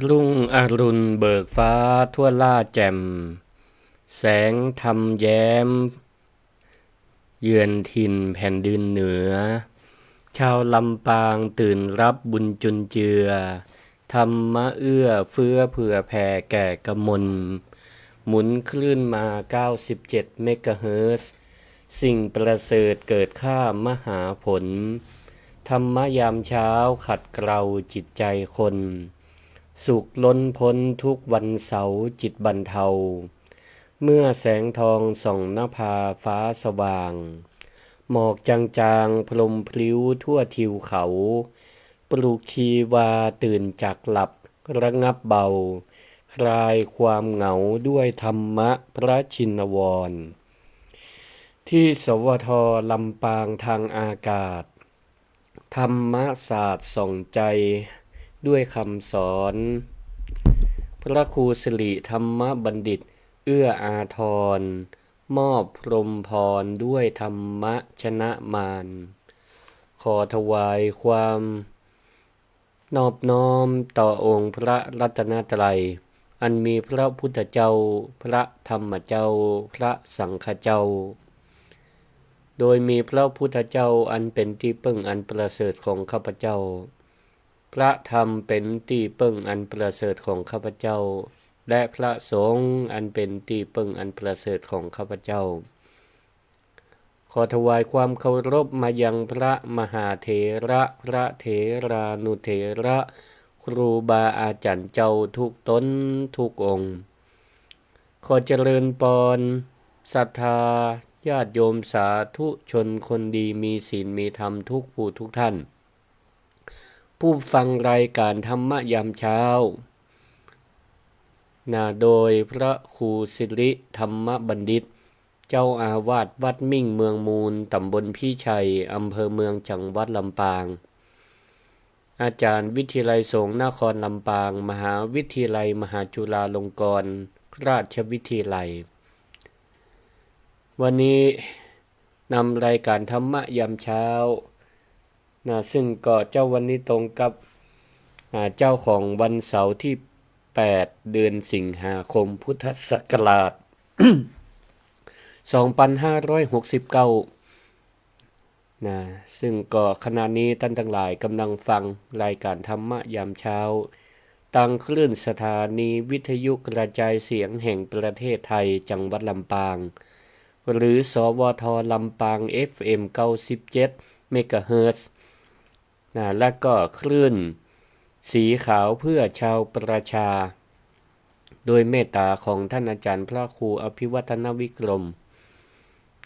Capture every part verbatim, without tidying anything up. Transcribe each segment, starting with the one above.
รุ่งอรุณเบิกฟ้าทั่วล่าแจ่ม แสงธรรมแย้ม เยือนถิ่นแผ่นดินเหนือ ชาวลำปางตื่นรับบุญจุนเจือ ธรรมะเอื้อเฟื้อเผื่อแผ่แก่กมล หมุนคลื่นมาเก้าสิบเจ็ดเมกะเฮิรตซ์ สิ่งประเสริฐเกิดค่ามหาผล ธรรมะยามเช้าขัดเกลาจิตใจคน สุขล้นพ้นทุกวันเสาร์จิตบรรเทา เมื่อแสงทองส่องนภาฟ้าสว่าง หมอกจางๆพรมพลิ้วทั่วทิวเขา ปลุกชีวาตื่นจากหลับระงับเบา คลายความเหงาด้วยธรรมะพระชินวร ที่ สวท ลำปางทางอากาศ ธรรมศาสตร์ส่องใจด้วยคำสอน พระครูสิริธรรมบัณฑิต เอื้ออาทร มอบพรหมพรด้วยธรรมะชนะมาร ขอถวายความนอบน้อมต่อองค์พระรัตนตรัย อันมีพระพุทธเจ้า พระธรรมเจ้า พระสังฆเจ้า โดยมีพระพุทธเจ้าอันเป็นที่พึ่งอันประเสริฐของข้าพเจ้า พระธรรมเป็นที่พึ่งอันประเสริฐของข้าพเจ้า และพระสงฆ์อันเป็นที่พึ่งอันประเสริฐของข้าพเจ้า ขอถวายความเคารพมายังพระมหาเถระ พระเถรานุเถระ ครูบาอาจารย์เจ้าทุกต๋นทุกองค์ ขอเจริญปอน ศรัทธาญาติโยมสาธุชนคนดีมีศีลมีธรรมทุกผู้ทุกท่าน ผู้ฟังรายการธรรมะยามเช้า นะ โดยพระครูสิริธรรมบัณฑิต เจ้าอาวาสวัดมิ่งเมืองมูล ตำบลพิชัย อำเภอเมือง จังหวัดลำปาง อาจารย์วิทยาลัยสงฆ์นครลำปาง มหาวิทยาลัยมหาจุฬาลงกรณราชวิทยาลัย วันนี้นำรายการธรรมะยามเช้า นะ ซึ่งก็เจ๊าวันนี้ตรงกับ อ่า เจ๊าของวันเสาร์ที่แปด เดือนสิงหาคม พุทธศักราช สองปันห้าร้อยหกสิบเก้า นะ ซึ่งก็ขณะนี้ต้านตังหลายก่ำลังฟังรายการธรรมะยามเช้า ตางคลื่นสถานีวิทยุกระจายเสียงแห่งประเทศไทย จังหวัดลำปาง หรือ สวท ลำปาง เอฟเอ็ม เก้าสิบเจ็ดเมกะเฮิรตซ์ นะ และก็คลื่นสีขาวเพื่อชาวประชา โดยเมตตาของท่านอาจารย์พระครูอภิวัฒนวิกรม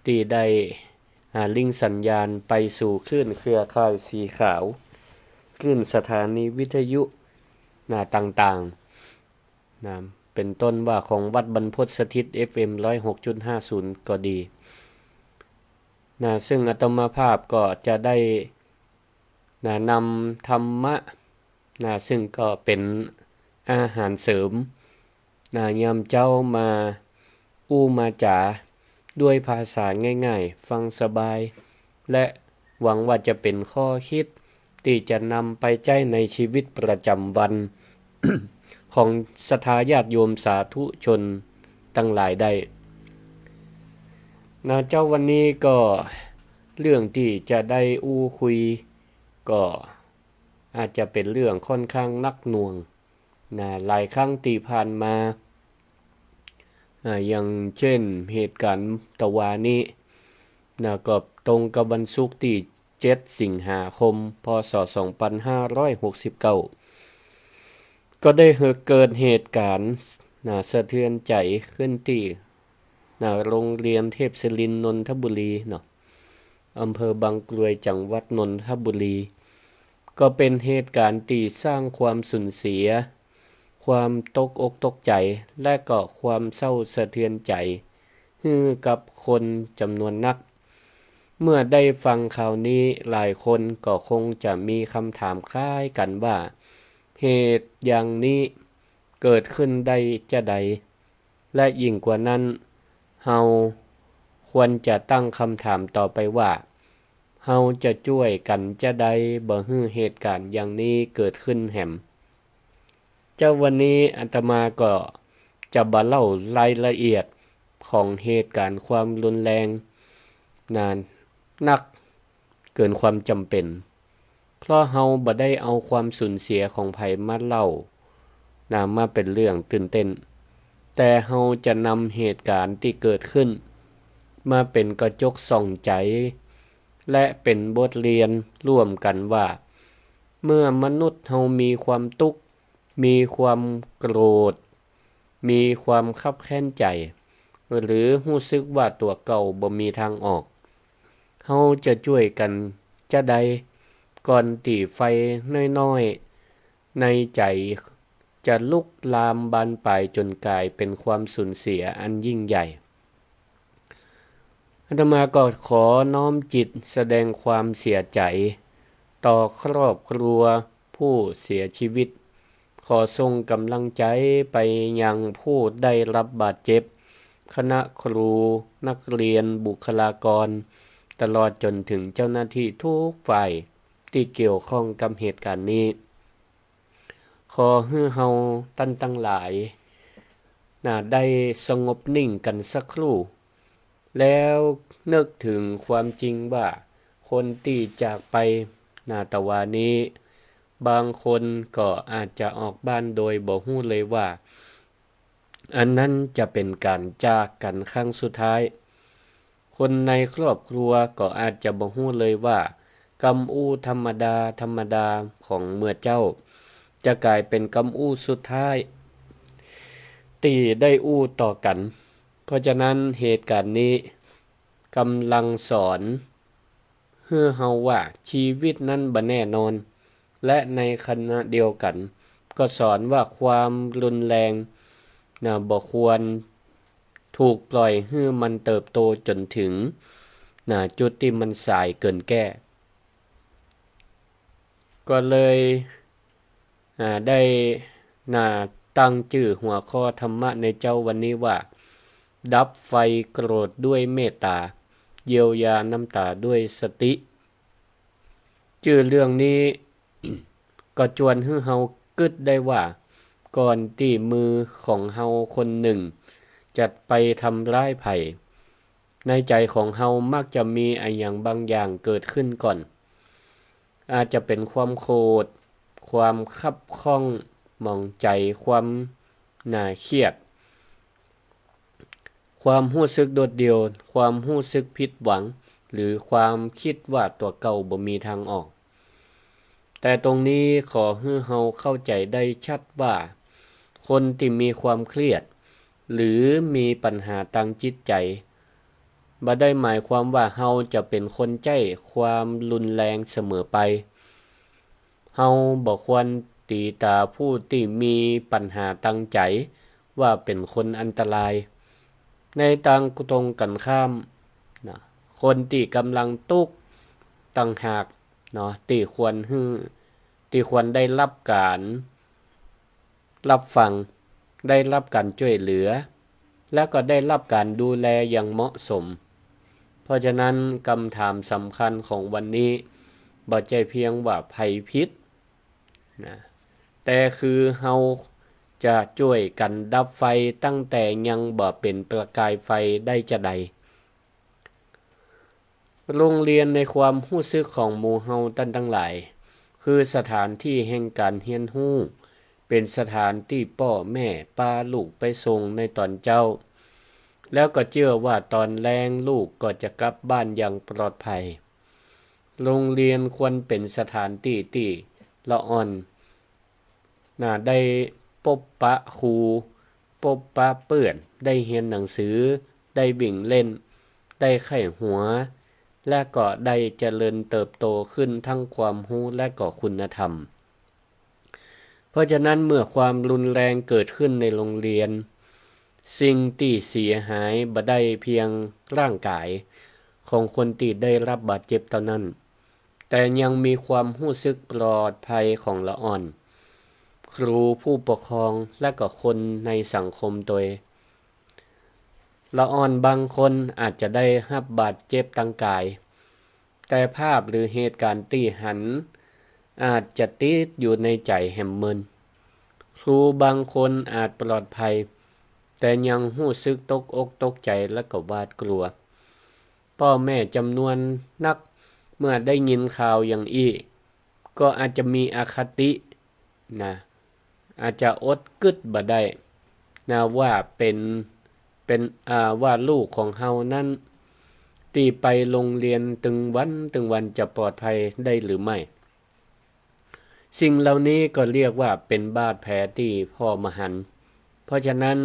ตี้ได้ อ่า ลิงก์สัญญาณไปสู่คลื่นเครือข่ายสีขาว คลื่นสถานีวิทยุ นะ ต่างๆ นะ เป๋นต้นว่าของวัดบรรพตสถิต เอฟเอ็ม ร้อยหกจุดห้าศูนย์ ก็ดี นะ ซึ่งอาตมาภาพก็จะได้ นะ นำธรรมะ นะ ซึ่งก็เป๋นอาหารเสริม นะ ยามเจ๊ามาอู้มาจ๋าด้วยภาษาง่ายๆ ฟังสบาย และหวังว่าจะเป๋นข้อคิดตี้จะนำไปใจ๊ในชีวิตประจ๋ำวัน ของศรัทธาญาติโยมสาธุชนตังหลายได้ นะ เจ๊าวันนี้ก็เรื่องตี้จะได้อู้คุย ก็อาจจะเป๋นเรื่องค่อนข้างหนักหน่วง นะ หลายครั้งตี้ผ่านมา อ่า อย่างเช่นเหตุก๋ารณ์ตะวานี้ นะ ก็ตรงกับวันศุกร์ตี้เจ็ดสิงหาคม พ.ศ. สองปันห้าร้อยหกสิบเก้า ก็ได้เกิดเหตุก๋ารณ์ นะ สะเทือนใจ๋ขึ้นตี้ นะ โรงเรียนเทพศิรินทร์นนทบุรีเนาะ อำเภอบางกรวย จังหวัดนนทบุรี ก็เป๋นเหตุก๋ารณ์ตี้สร้างความสูญเสีย ความตกอกตกใจ๋ และก็ความเศร้าสะเทือนใจ๋ หื้อกับคนจ๋ำนวนนัก เมื่อได้ฟังข่าวนี้ หลายคนก็คงจะมีคำถามคล้ายกั๋นว่า เหตุอย่างนี้เกิดขึ้นได้จาใด และยิ่งกว่านั้น เฮาควรจะตั้งคำถามต่อไปว่า เฮาจะจ้วยกั๋นจาใดบ่หื้อเหตุก๋ารณ์อย่างนี้เกิดขึ้นแหม เ เจ๊าวันนี้อาตมาก็จะบ่เล่ารายละเอียดของเหตุการณ์ความรุนแรงนานักเกินความจ๋ำเป๋น เพราะเฮาบ่ได้เอาความสูญเสียของใผมาเล่านามาเป๋นเรื่องตื่นเต้น แต่เฮาจะนำเหตุการณ์ตี้เกิดขึ้นมาเป๋นกระจกส่องใจ๋ และเป๋นบทเรียนร่วมกั๋นว่า เมื่อมนุษย์เฮามีความตุ๊กข์ มีความโกรธ มีความคับแค้นใจ๋ หรือฮู้สึกว่าตั๋วเก่าบ่มีตางออก เฮาจะจ้วยกั๋นจาใด ก่อนตี้ไฟน้อยๆ ในใจ๋จะลุกลามบานปลายจ๋นก๋ายเป๋นความสูญเสียอันยิ่งใหญ่ อาตมาก็ขอน้อมจิตแสดงความเสียใจ๋ต่อครอบครัวผู้เสียชีวิต ขอส่งก๋ำลังใจ๋ไปยังผู้ได้รับบาดเจ็บ คณะครู นักเรียน บุคลากร ตลอดจ๋นเถิงเจ้าหน้าตี้ทุกฝ่ายตี้เกี่ยวข้องกับเหตุการณ์นี้ ขอหื้อเฮาต้านตังหลายนาได้สงบนิ่งกั๋นสักครู่ แล้วนึกเถิงความจริงว่าคนตี้จากไปนาตะวานี้ บางคนก็อาจจะออกบ้านโดยบ่ฮู้เลยว่า อันนั้นจะเป๋นก๋านจากกั๋นครั้งสุดท้าย คนในครอบครัวก็อาจจะบ่ฮู้เลยว่ากำอู้ธรรมดาธรรมดาของเมื่อเจ๊า จะก๋ายเป๋นกำอู้สุดท้ายตี้ได้อู้ต่อกั๋น เพราะฉะนั้นเหตุการณ์นี้ก๋ำลังสอนหื้อเฮาว่าชีวิตนั้นบ่แน่นอน และในขณะเดียวกั๋นก็สอนว่าความรุนแรงนาบ่ควรถูกปล่อยหื้อมันเติบโตจ๋นเถิงนาจุดตี้มันสายเกินแก้ ก็เลย อ่า ได้นาตั้งจื้อหัวข้อธรรมะในเจ๊าวันนี้ว่า ดับไฟโกรธด้วยเมตต๋า เยียวยาน้ำต๋าด้วยสติ จื้อเรื่องนี้ ก็จวนหื้อเฮากึ๊ดได้ว่า ก่อนตี้มือของเฮาคนนึ่งจะไปทำร้ายใผ ในใจ๋ของเฮามักจะมีอะหยังบางอย่างเกิดขึ้นก่อน อาจจะเป๋นความโขด ความคับข้องหมองใจ๋ ความนาเครียด ความฮู้สึกโดดเดี่ยว ความฮู้สึกผิดหวัง หรือความกึ๊ดว่าตั๋วเก่าบ่มีตางออก แต่ตรงนี้ขอหื้อเฮาเข้าใจ๋ได้ชัดว่า คนตี้มีความเครียด หรือมีปัญหาตางจิตใจ๋ บ่ได้หมายความว่าเฮาจะเป๋นคนใจ๊ความรุนแรงเสมอไป เฮาบ่ควรตี๋ตราผู้ตี้มีปัญหาตางใจ๋ว่าเป๋นคนอันตราย ในตางตรงกั๋นข้ามนา คนตี้ก่ำลังตุ๊กข์ต่างหากเนาะ ตี้ควรหื้อ ตี้ควรได้ฮับก๋าน ฮับฟัง ได้ฮับก๋านจ้วยเหลือ และก็ได้ฮับก๋านดูแลอย่างเหมาะสม เพราะฉะนั้นกำถามสำคัญของวันนี้บ่ใจ้เพียงว่าใผผิดนา แต่คือเฮาจะจ้วยกั๋นดับไฟตั้งแต่ยังบ่เป๋นประกายไฟได้จาใด โรงเรียนในความฮู้สึกของหมู่เฮาต้านตังหลาย คือสถานตี้แห่งก๋านเฮียนฮู้ เป๋นสถานตี้ป้อแม่ปาลูกไปส่งในต๋อนเจ๊า แล้วก็เจื้อว่าต๋อนแลงลูกก็จะกลับบ้านอย่างปลอดภัย โรงเรียนควรเป๋นสถานตี้ตี้ละอ่อน นาได้ปบปะครู ปบปะเปื้อน ได้เฮียนหนังสือ ได้วิ่งเล่น ได้ใค่หัว และก็ได้เจริญเติบโตขึ้นทั้งความฮู้และก็คุณธรรม เพราะฉะนั้นเมื่อความรุนแรงเกิดขึ้นในโรงเรียน สิ่งตี้เสียหายบ่ได้เพียงร่างก๋ายของคนตี้ได้ฮับบาดเจ็บเต้านั้น แต่ยังมีความฮู้สึกปลอดภัยของละอ่อน ครู ผู้ปกครอง และก็คนในสังคมตวย ละอ่อนบางคนอาจจะได้ฮับบาดเจ็บตางก๋าย แต่ภาพหรือเหตุก๋ารณ์ตี้หันอาจจะติดอยู่ในใจ๋แหมเมิน ค ครูบางคนอาจปลอดภัย แต่ยังฮู้สึกตกอกตกใจ๋และก็หวาดกลัว ป้อแม่จ๋ำนวนนักเมื่อได้ยินข่าวอย่างอี้ ก็อาจจะมีอคตินะ อาจจะอดกึ๊ดบ่ได้นะ ว่าเป๋น เป๋น อ่า ว่าลูกของเฮานั้น ตี้ไปโฮงเฮียนตึงวันตึงวันจะปลอดภัยได้หรือไม่ สิ่งเหล่านี้ก็เรียกว่าเป๋นบาดแผลตี้ผ่อบ่หัน เพราะฉะนั้น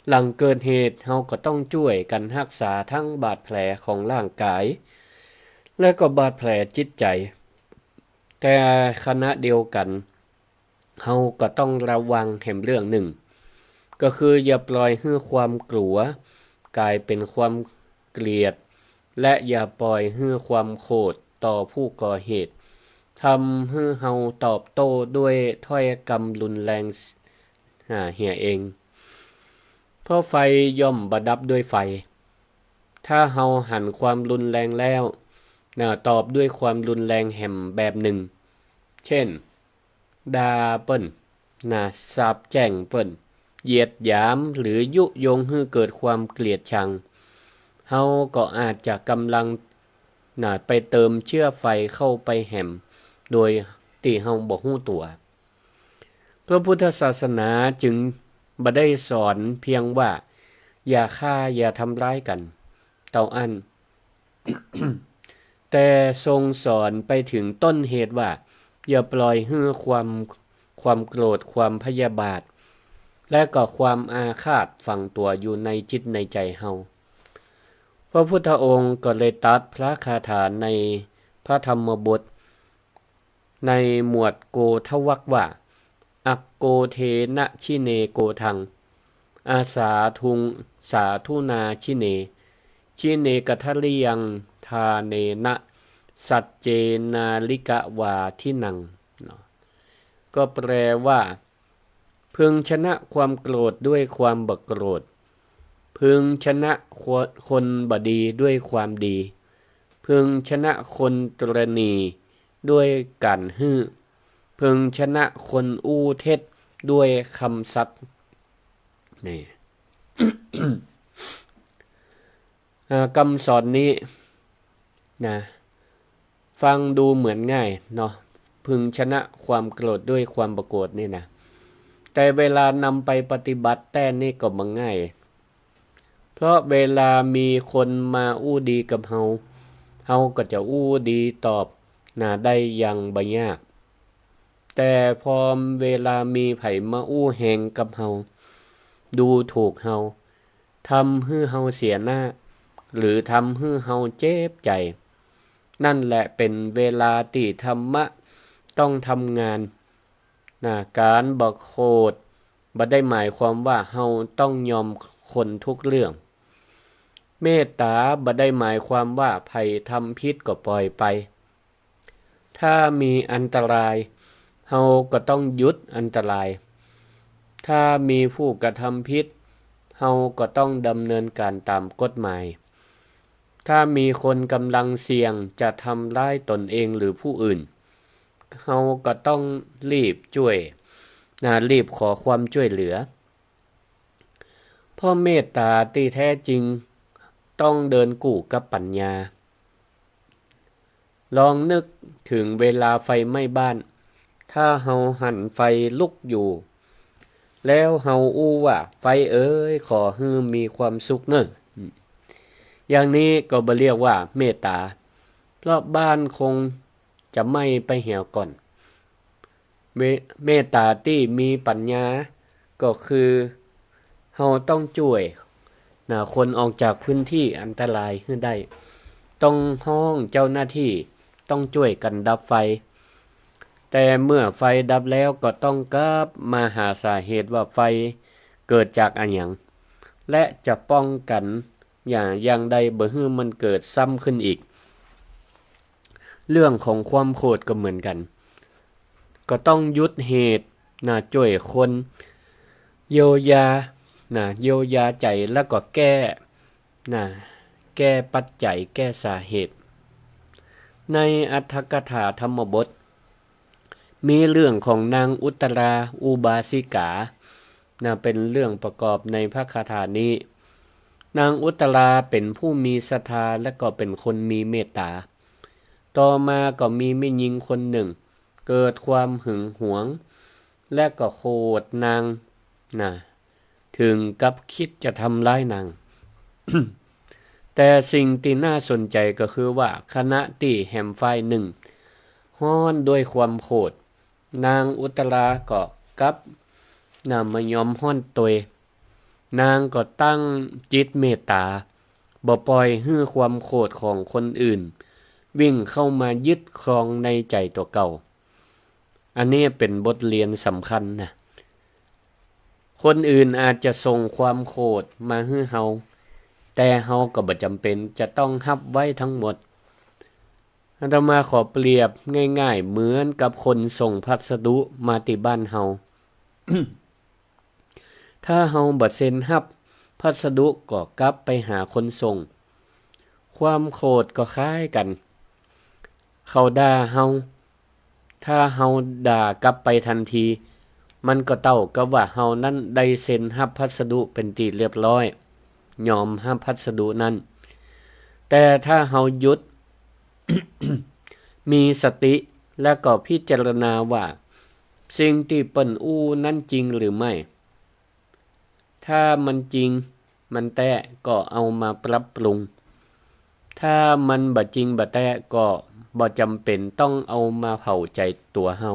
หลังเกิดเหตุเฮาก็ต้องจ้วยกั๋นฮักษาตึงบาดแผลของร่างก๋าย และก็บาดแผลจิตใจ๋ แต่ขณะเดียวกั๋น เฮาก็ต้องระวังแหมเรื่องนึ่ง ก็คืออย่าปล่อยหื้อความกลัวก๋ายเป๋นความเกลียด และอย่าปล่อยหื้อความโขดต่อผู้ก่อเหตุ ทำหื้อเฮาตอบโต้ด้วยถ้อยกำรุนแรง อ่า เหียเอง เพราะไฟย่อมบ่ดับด้วยไฟ ถ้าเฮาหันความรุนแรงแล้วนะ ตอบด้วยความรุนแรงแหมแบบนึ่ง เช่น ด่าเปิ้นนะ สาปแจ้งเปิ้น เหยียดหยาม หรือยุยงหื้อเกิดความเกลียดชัง เฮาก็อาจจะก๋ำลังนะ ไปเติมเจื๊อไฟเข้าไปแหม โดยตี้เฮาบ่ฮู้ตั๋ว พระพุทธศาสนาจึงบ่ได้สอนเพียงว่า อย่าฆ่า อย่าทำร้ายกั๋น เต้าอั้น แต่ทรงสอนไปเถิงต้นเหตุว่า อย่าปล่อยหื้อความ ความโกรธ ความพยาบาท และก็ความอาฆาตฝังตั๋วอยู่ในจิตในใจ๋เฮา พระพุทธองค์ก็เลยตรัสพระคาถาในพระธรรมบท ในหมวดโกธวรรคว่า อักโกเทนะชิเนโกธัง อาสาทุง สาธุนาชิเน ชิเนกทริยังทาเนนะ สัจเจนาลิกวาทินัง เนาะ ก็แปลว่า พึงชนะความโกรธด้วยความบ่โกรธ พึงชนะคนบ่ดีด้วยความดี พึงชนะคนตระหนี่ด้วยก๋านหื้อ พึงชนะคนอู้เท็จด้วยกำสัตย์ นี่ อ่า กำสอนนี้นะ ฟังดูเหมือนง่ายเนาะ พึงชนะความโกรธด้วยความบ่โกรธนี่นะ แต่เวลานำไปปฏิบัติแต๊นี่ก็บ่ง่าย เพราะเวลามีคนมาอู้ดีกับเฮา เฮาก็จะอู้ดีตอบนะ ได้อย่างบ่ยาก แต่พอเวลามีใผมาอู้แฮงกับเฮา ดูถูกเฮา ทำหื้อเฮาเสียหน้า หรือทำหื้อเฮาเจ็บใจ๋ นั่นแหละเป๋นเวลาตี้ธรรมะต้องทำงานนะ ก๋านบ่โขดบ่ได้หมายความว่าเฮาต้องยอมคนทุกเรื่อง เมตต๋าบ่ได้หมายความว่าใผทำผิดก็ปล่อยไป ถ้ามีอันตราย เฮาก็ต้องหยุดอันตราย ถ้ามีผู้กระทำผิด เฮาก็ต้องดำเนินการต๋ามกฎหมาย ถ้ามีคนก๋ำลังเสี่ยงจะทำร้ายตนเองหรือผู้อื่น เฮาก็ต้องรีบจ้วยนะ รีบขอความจ้วยเหลือ เพราะเมตต๋าตี้แท้จริงต้องเดินกู้กับปัญญา ลองนึกเถิงเวลาไฟไหม้บ้าน ถ้าเฮาหันไฟลุกอยู่ แล้วเฮาอู้ว่า "ไฟเอ๋ย ขอหื้อมีความสุขเน่อ" อย่างนี้ก็บ่เรียกว่าเมตต๋า เพราะบ้านคงจะไหม้ไปเหียก่อน เม- เมตต๋าตี้มีปัญญา ก็คือเฮาต้องจ้วยนะ คนออกจากพื้นตี้อันตรายหื้อได้ ต้องฮ้องเจ้าหน้าตี้ ต้องจ้วยกั๋นดับไฟ แต่เมื่อไฟดับแล้วก็ต้องกลับมาหาสาเหตุว่าไฟเกิดจากอะหยัง และจะป้องกั๋นอย่าง อย่างใดบ่หื้อมันเกิดซ้ำขึ้นอีก เรื่องของความโขดก็เหมือนกั๋น ก็ต้องหยุดเหตุนะ จ้วยคน เยียวยานะ เยียวยาใจ๋ แล้วก็แก้นะ แก้ปัจจัย แก้สาเหตุ ในอรรถกถาธรรมบท มีเรื่องของนางอุตตราอุบาสิกา นะ เป๋นเรื่องประกอบในพระคาถานี้ นางอุตตราเป๋นผู้มีศรัทธาและก็เป๋นคนมีเมตต๋า ต่อมาก็มีแม่ญิงคนนึ่งเกิดความหึงหวง และก็โขดนาง นะ เถิงกับกึ๊ดจะทำร้ายนาง แต่สิ่งตี้น่าสนใจ๋ก็คือว่า ขณะตี้แหมฝ่ายนึ่งฮ้อนด้วยความโขด นางอุตตราก็กลับ นะ บ่ยอมฮ้อนตวย นางก็ตั้งจิตเมตต๋า บ่ปล่อยหื้อความโขดของคนอื่นวิ่งเข้ามายึดครองในใจ๋ตั๋วเก่า อันนี้เป๋นบทเรียนสำคัญนะ คนอื่นอาจจะส่งความโขดมาหื้อเฮา แต่เฮาก็บ่จ๋ำเป๋นจะต้องฮับไว้ตึงหมด อาตมาขอเปรียบง่ายๆ เหมือนกับคนส่งพัสดุมาตี้บ้านเฮา ถ้าเฮาบ่เซ็นฮับ พัสดุก็กลับไปหาคนส่ง ความโขดก็คล้ายกั๋น เขาด่าเฮา ถ้าเฮาด่ากลับไปตันที มันก็เต้ากับว่าเฮานั้นได้เซ็นฮับพัสดุเป๋นตี้เรียบร้อย ยอมฮับพัสดุนั้น แต่ถ้าเฮาหยุด มีสติ และก็พิจารณาว่า สิ่งตี้เปิ้นอู้นั้นจริงหรือไม่ ถ้ามันจริง มันแต๊ก็เอามาปรับปรุง ถ้ามันบ่จริงบ่แต๊ก็บ่จ๋ำเป๋นต้องเอามาเผาใจ๋ตั๋วเฮา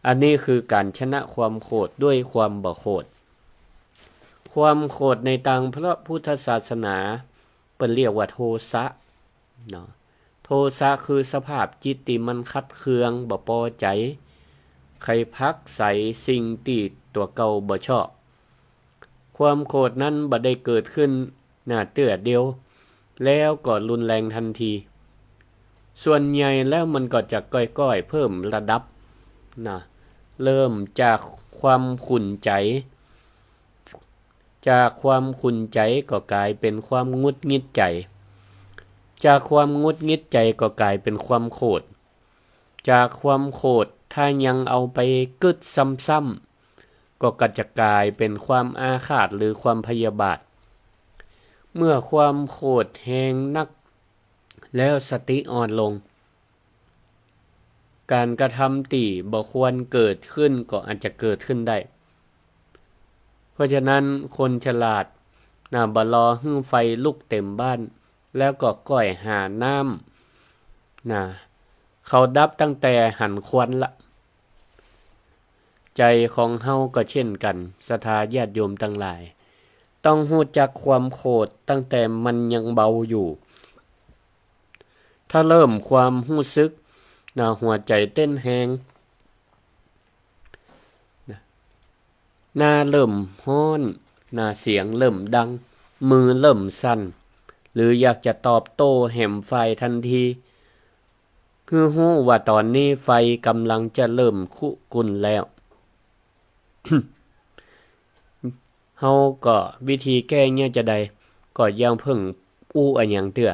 อันนี้คือก๋านชนะความโขดด้วยความบ่โขด ความโขดในตางพระพุทธศาสนา เปิ้นเรียกว่าโทสะ เนาะ โทสะคือสภาพจิตตี้มันขัดเคือง บ่ปอใจ๋ ใค่ผลักไสสิ่งตี้ตั๋วเก่าบ่ชอบ ความโขดนั้นบ่ได้เกิดขึ้น นะ เตื้อเดียว แล้วก็รุนแรงตันที ส่วนใหญ่แล้วมันก็จะก้อยๆ เพิ่มระดับ นะ เริ่มจากความขุ่นใจ๋ จากความขุ่นใจ๋ก็ก๋ายเป๋นความหงุดหงิดใจ๋ จากความหงุดหงิดใจ๋ก็ก๋ายเป๋นความโขด จากความโขดถ้ายังเอาไปกึ๊ดซ้ำๆ ก็จะก๋ายเป๋นความอาฆาตหรือความพยาบาท เมื่อความโขดแฮงนัก แล้วสติอ่อนลง ก๋านกระทำตี้บ่ควรเกิดขึ้นก็อาจจะเกิดขึ้นได้ เพราะฉะนั้นคนฉลาด นะ บ่รอหื้อไฟลุกเต็มบ้าน แล้วก็ก้อยหาน้ำ นะ เขาดับตั้งแต่หันควันละ ใจ๋ของเฮาก็เช่นกั๋น ศรัทธาญาติโยมตังหลาย ต้องฮู้จักความโขดตั้งแต่มันยังเบาอยู่ ถ้าเริ่มความฮู้สึก นะ หัวใจ๋เต้นแฮง นะ หน้าเริ่มฮ้อน นะ เสียงเริ่มดัง มือเริ่มสั่น หรืออยากจะตอบโต้แหมฝ่ายตันที คือฮู้ว่าต๋อนนี้ไฟก๋ำลังจะเริ่มคุกรุ่นแล้ว เฮาก็วิธีแก้เนี่ยจาใด ก็อย่าเพิ่งอู้อะหยังเตื้อ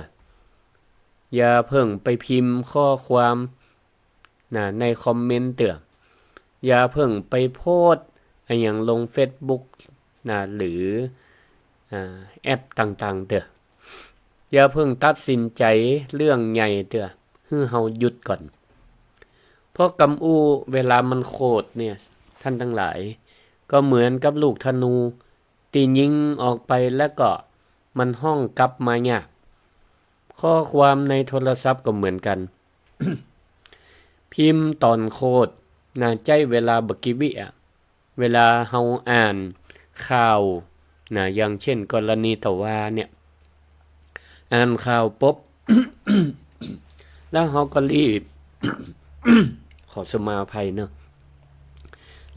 อย่าเพิ่งไปพิมพ์ข้อความ นะ ในคอมเมนต์เตื้อ อย่าเพิ่งไปโพสต์อะหยังลงเฟซบุ๊ก นะ หรือ อ่า แอปต่างๆ เตื้อ อย่าเพิ่งตัดสินใจ๋เรื่องใหญ่เตื้อ หื้อเฮาหยุดก่อน เพราะกำอู้เวลามันโขดเนี่ย ท่านตังหลาย ก็เหมือนกับลูกธนู ตี้ยิงออกไปแล้วก็มันฮ้องกลับมายาก ข้อความในโทรศัพท์ก็เหมือนกั๋น พิมพ์ต๋อนโขด นะ ใจ๊เวลาบ่กี่วิอะ เวลาเฮาอ่านข่าว นะ อย่างเช่นกรณีตะวาเนี่ย อ่านข่าวปุ๊บ แล้วเฮาก็รีบ ขอสมาอภัยเนาะ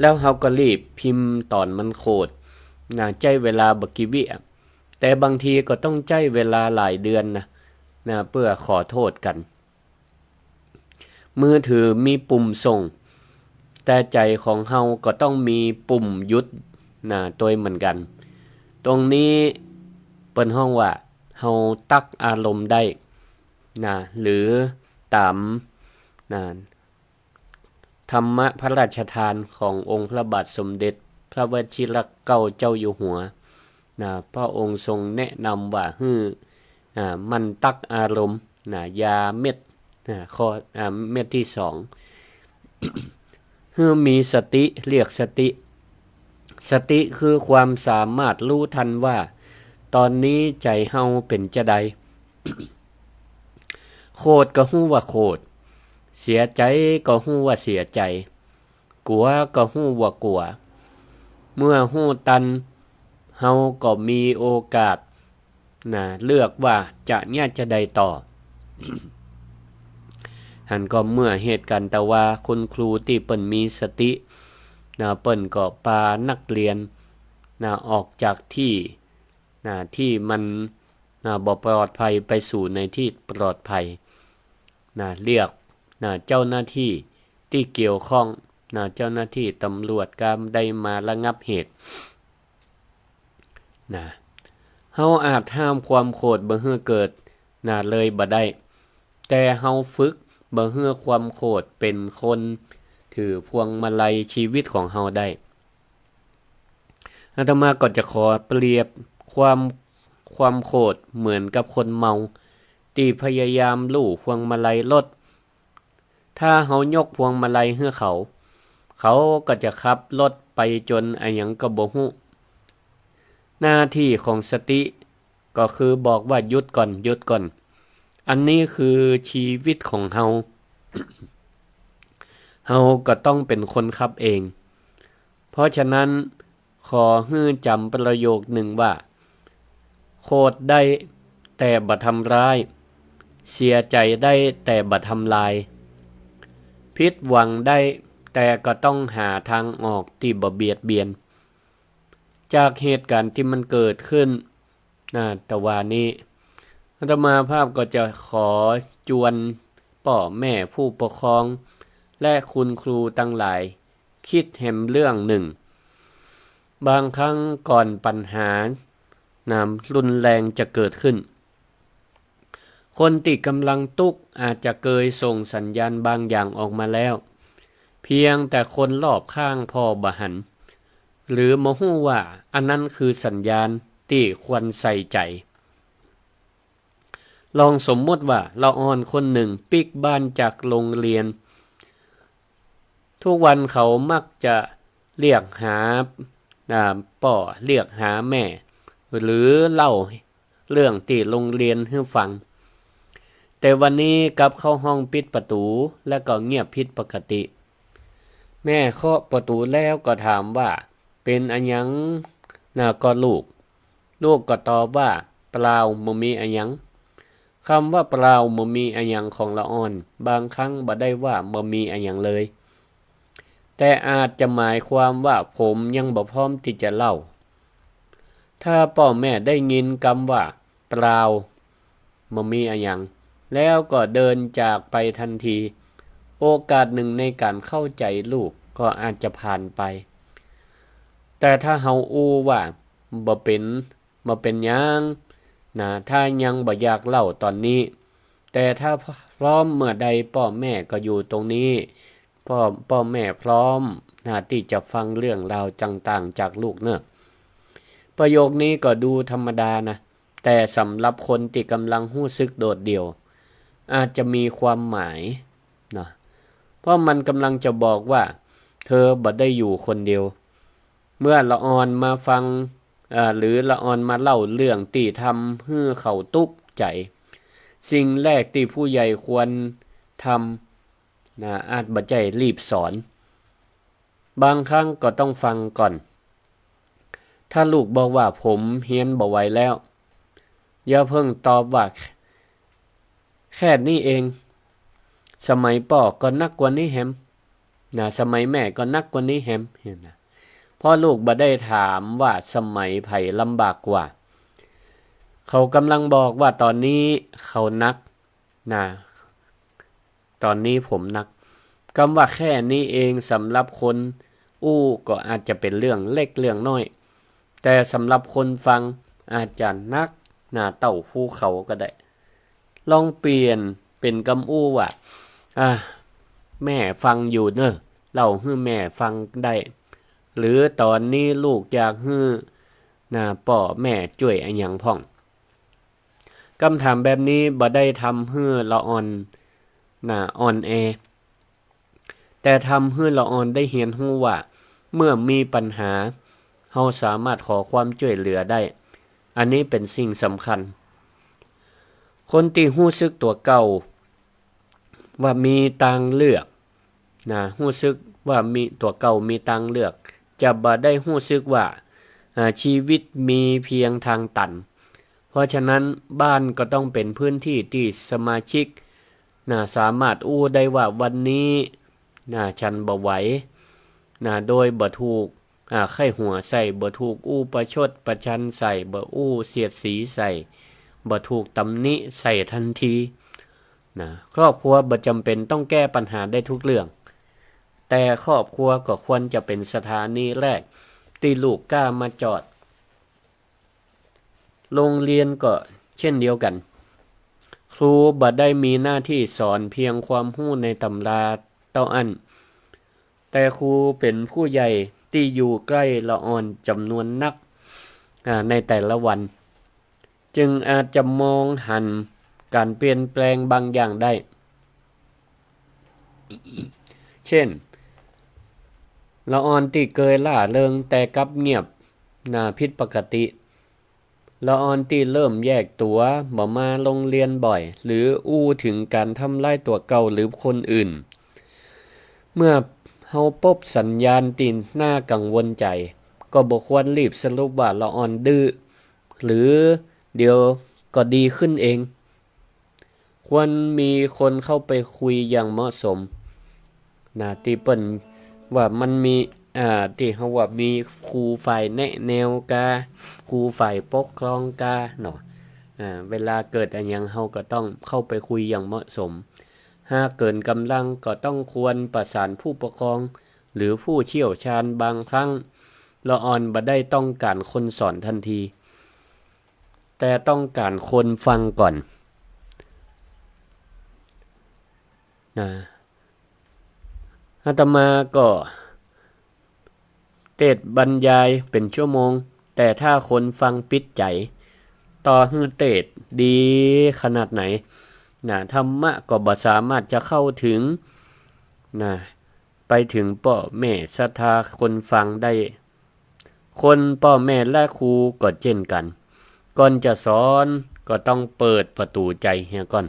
แล้วเฮาก็รีบพิมพ์ต๋อนมันโขด นะ ใจ๊เวลาบ่กี่วิอะ แต่บางทีก็ต้องใจ๊เวลาหลายเดือนนะ นะ เปื้อขอโต้ษกั๋น มือถือมีปุ่มส่ง แต่ใจ๋ของเฮาก็ต้องมีปุ่มหยุด นะ ตวยเหมือนกั๋น ตรงนี้เปิ้นฮ้องว่าเฮาตั๊กอารมณ์ได้ นะ หรือต๋าม นะ ไท ธรรมะพระราชทานขององค์พระบาทสมเด็จพระวชิรเกล้าเจ้าอยู่หัว นะ พระองค์ทรงแนะนำว่าหื้อ อ่า หมั่นตั๊กอารมณ์ นะ ยาเม็ด นะ ข้อ อ่า เม็ดที่สอง หื้อมีสติ เรียกสติ สติคือความสามารถฮู้ตันว่า ต๋อนนี้ใจ๋เฮาเป๋นจาใด โขดก็ฮู้ว่าโขด เสียใจ๋ก็ฮู้ว่าเสียใจ๋ กั๋วก็ฮู้ว่ากั๋ว เมื่อฮู้ตัน เฮาก็มีโอกาส นะ เลือกว่าจะเยียะจาใดต่อ หั้นก็เมื่อเหตุก๋ารณ์ตะวา คุณครูตี้เปิ้นมีสติ นะ เปิ้นก็ปานักเรียน นะ ออกจากตี้ นะ ตี้มัน นะ บ่ปลอดภัยไปสู่ในตี้ปลอดภัย นะ เรียก นะ เจ้าหน้าตี้ตี้เกี่ยวข้อง นะ เจ้าหน้าตี้ต๋ำรวจก็ได้มาระงับเหตุ นะ เฮาอาจห้ามความโขดบ่หื้อเกิด นะ เลยบ่ได้ แต่เฮาฝึกบ่หื้อความโขดเป๋นคนถือพวงมาลัยชีวิตของเฮาได้ อาตมาก็จะขอเปรียบความ ความโขดเหมือนกับคนเมาตี้พยายามลู่พวงมาลัยรถ ถ้าเฮายกพวงมาลัยหื้อเขา เขาก็จะขับรถไปจ๋นอะหยังก็บ่ฮู้ หน้าตี้ของสติก็คือบอกว่า หยุดก่อน หยุดก่อน อันนี้คือชีวิตของเฮา เฮาก็ต้องเป๋นคนขับเอง เพราะฉะนั้น ขอหื้อจ๋ำประโยคนึ่งว่า โขดได้แต่บ่ทำร้าย เสียใจ๋ได้แต่บ่ทำลาย ผิดหวังได้แต่ก็ต้องหาตางออกตี้บ่เบียดเบียน จากเหตุก๋ารณ์ตี้มันเกิดขึ้น นะ ตะวานี้ อาตมาภาพก็จะขอจวนป้อแม่ผู้ปกครอง และคุณครูตังหลาย กึ๊ดแหมเรื่องนึ่ง บางครั้งก่อนปัญหา นะ รุนแรงจะเกิดขึ้น คนตี้ก่ำลังตุ๊กข์อาจจะเกยส่งสัญญาณบางอย่างออกมาแล้ว เพียงแต่คนรอบข้างผ่อบ่หัน หรือบ่ฮู้ว่าอันนั้นคือสัญญาณตี้ควรใส่ใจ๋ ลองสมมุติว่าละอ่อนคนนึ่งปิ๊กบ้านจากโรงเรียน ทุกวันเขามักจะเรียกหา อ่า ป้อ เรียกหาแม่ หรือเล่าเรื่องตี้โรงเรียนหื้อฟัง แต่วันนี้กลับเข้าห้องปิดประตู๋ และก็เงียบผิดปกติ แม่เคาะประตู๋แล้วก็ถามว่า เป๋นอะหยังนะก็ลูก ลูกก็ตอบว่า เปล่า บ่มีอะหยัง กำว่าเปล่า บ่มีอะหยังของละอ่อน บางครั้งบ่ได้ว่าบ่มีอะหยังเลย แต่อาจจะหมายความว่าผมยังบ่พร้อมตี้จะเล่า ถ้าป้อแม่ได้ยินกำว่า เปล่า บ่มีอะหยัง แล้วก็เดินจากไปตันที โอกาสนึ่งในก๋านเข้าใจ๋ลูกก็อาจจะผ่านไป แต่ถ้าเฮาอู้ว่า บ่เป๋น บ่เป๋นหยัง นะ ถ้ายังบ่อยากเล่าต๋อนนี้ แต่ถ้าพร้อมเมื่อใดป้อแม่ก็อยู่ตรงนี้ ป้อ ป้อแม่พร้อม นะ ตี้จะฟังเรื่องราวต่างๆ จากลูกเน่อ ประโยคนี้ก็ดูธรรมดานะ แต่สำหรับคนตี้ก่ำลังฮู้สึกโดดเดี่ยว อาจจะมีความหมาย นะ เพราะมันก่ำลังจะบอกว่า เธอบ่ได้อยู่คนเดียว เมื่อละอ่อนมาฟัง เอ่อ หรือละอ่อนมาเล่าเรื่องตี้ทำหื้อเขาตุ๊กข์ใจ๋ สิ่งแรกตี้ผู้ใหญ่ควรทำ นะ อาจบ่ใจ้รีบสอน บางครั้งก็ต้องฟังก่อน ถ้าลูกบอกว่า ผมเฮียนบ่ไหวแล้ว อย่าเพิ่งตอบว่า แค่นี้เอง สมัยป้อก็หนักกว่านี้แหม นะ สมัยแม่ก็หนักกว่านี้แหม หันนะ เพราะลูกบ่ได้ถามว่าสมัยใผลำบากกว่า เขาก่ำลังบอกว่าต๋อนนี้เขาหนัก นะ ต๋อนนี้ผมหนัก กำว่าแค่นี้เองสำหรับคนอู้ก็อาจจะเป๋นเรื่องเล็กเรื่องน้อย แต่สำหรับคนฟังอาจจะหนักหนาเต้าภูเขาก็ได้ ลองเปลี่ยนเป๋นกำอู้ว่า อ่า แม่ฟังอยู่เน่อ เล่าหื้อแม่ฟังได้ หรือต๋อนนี้ลูกอยากหื้อ นะ ป้อแม่จ้วยอะหยังพ่อง กำถามแบบนี้บ่ได้ทำหื้อละอ่อน นะ อ่อนแอ แต่ทำหื้อละอ่อนได้เฮียนฮู้ว่า เมื่อมีปัญหา เฮาสามารถขอความจ้วยเหลือได้ อันนี้เป๋นสิ่งสำคัญ คนตี้ฮู้สึกตั๋วเก่าว่ามีตางเลือก นะ ฮู้สึกว่ามี ตั๋วเก่ามีตางเลือก จะบ่ได้ฮู้สึกว่า อ่า ชีวิตมีเพียงตางตัน เพราะฉะนั้นบ้านก็ต้องเป๋นพื้นตี้ตี้สมาชิก นะ สามารถอู้ได้ว่าวันนี้ นะ ฉันบ่ไหว นะ โดยบ่ถูก อ่า ใค่หัวใส่ บ่ถูกอู้ประชดประชันใส่ บ่อู้เสียดสีใส่ บ่ถูกตำหนิใส่ตันที นะ ครอบครัวบ่จ๋ำเป๋นต้องแก้ปัญหาได้ทุกเรื่อง แต่ครอบครัวก็ควรจะเป๋นสถานีแรกตี้ลูกก้าวมาจอด โรงเรียนก็เช่นเดียวกั๋น ครูบ่ได้มีหน้าตี้สอนเพียงความฮู้ในตำราเต้าอั้น แต่ครูเป๋นผู้ใหญ่ตี้อยู่ใก้ละอ่อนจ๋ำนวนนัก อ่า ในแต่ละวัน จึงอาจจะมองหันก๋านเปลี่ยนแปลงบางอย่างได้ เช่น ละอ่อนตี้เกยร่าเริงแต่กลับเงียบ นะ ผิดปกติ ละอ่อนตี้เริ่มแยกตั๋ว บ่มาโรงเรียนบ่อย หรืออู้เถิงก๋านทำร้ายตั๋วเก่าหรือคนอื่น เมื่อเฮาปบสัญญาณตี้น่ากังวลใจ๋ ก็บ่ควรรีบสรุปว่าละอ่อนดื้อ หรือเดี๋ยวก็ดีขึ้นเอง ควรมีคนเข้าไปคุยอย่างเหมาะสม นะ ตี้เปิ้นว่ามันมี อ่า ตี้เฮาว่ามีครูฝ่ายแนะแนวกา ครูฝ่ายปกครองกาเนาะ อ่า เวลาเกิดอะหยังเฮาก็ต้องเข้าไปคุยอย่างเหมาะสม หากเกินก๋ำลังก็ต้องควรประสานผู้ปกครอง หรือผู้เชี่ยวชาญ บางครั้งละอ่อนบ่ได้ต้องก๋านคนสอนตันที แต่ต้องก๋านคนฟังก่อน นะ อาตมาก็เตสน์บรรยายเป๋นชั่วโมง แต่ถ้าคนฟังปิดใจ๋ ต่อหื้อเตสน์ดีขนาดไหน นะ ธรรมะก็บ่สามารถจะเข้าเถิง นะ ไปเถิงป้อแม่ศรัทธาคนฟังได้ คนป้อแม่และครูก็เจ้นกั๋น ก่อนจะสอนก็ต้องเปิดประตู๋ใจ๋เหียก่อน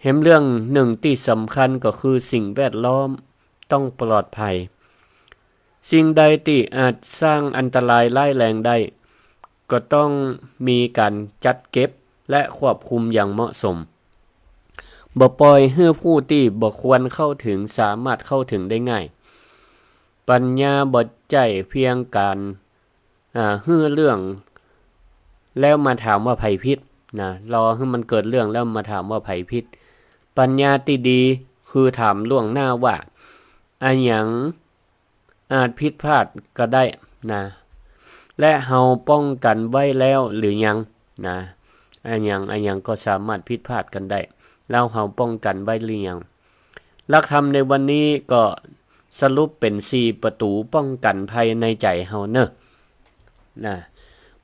แหมเรื่องนึ่งตี้สำคัญก็คือสิ่งแวดล้อมต้องปลอดภัย สิ่งใดตี้อาจสร้างอันตรายร้ายแรงได้ ก็ต้องมีก๋านจัดเก็บและควบคุมอย่างเหมาะสม บ่ป่อยหื้อผู้ตี้บ่ควรเข้าเถิงสามารถเข้าเถิงได้ง่าย ปัญญาบ่ใจ้เพียงก๋าน อ่า หื้อเรื่องแล้วมาถามว่าใผผิด นะ รอหื้อมันเกิดเรื่องแล้วมาถามว่าใผผิด ปัญญาตี้ดีคือถามล่วงหน้าว่า อะหยัง อาจผิดพลาดก็ได้นะ และเฮาป้องกั๋นไว้แล้วหรือยังนะ อะหยัง อะหยังก็สามารถผิดพลาดกั๋นได้ แล้วเฮาป้องกั๋นไว้หรือยัง หลักธรรมในวันนี้ก็สรุปเป๋นสี่ประตู๋ป้องกั๋นภัยในใจ๋เฮาเน่อ นะ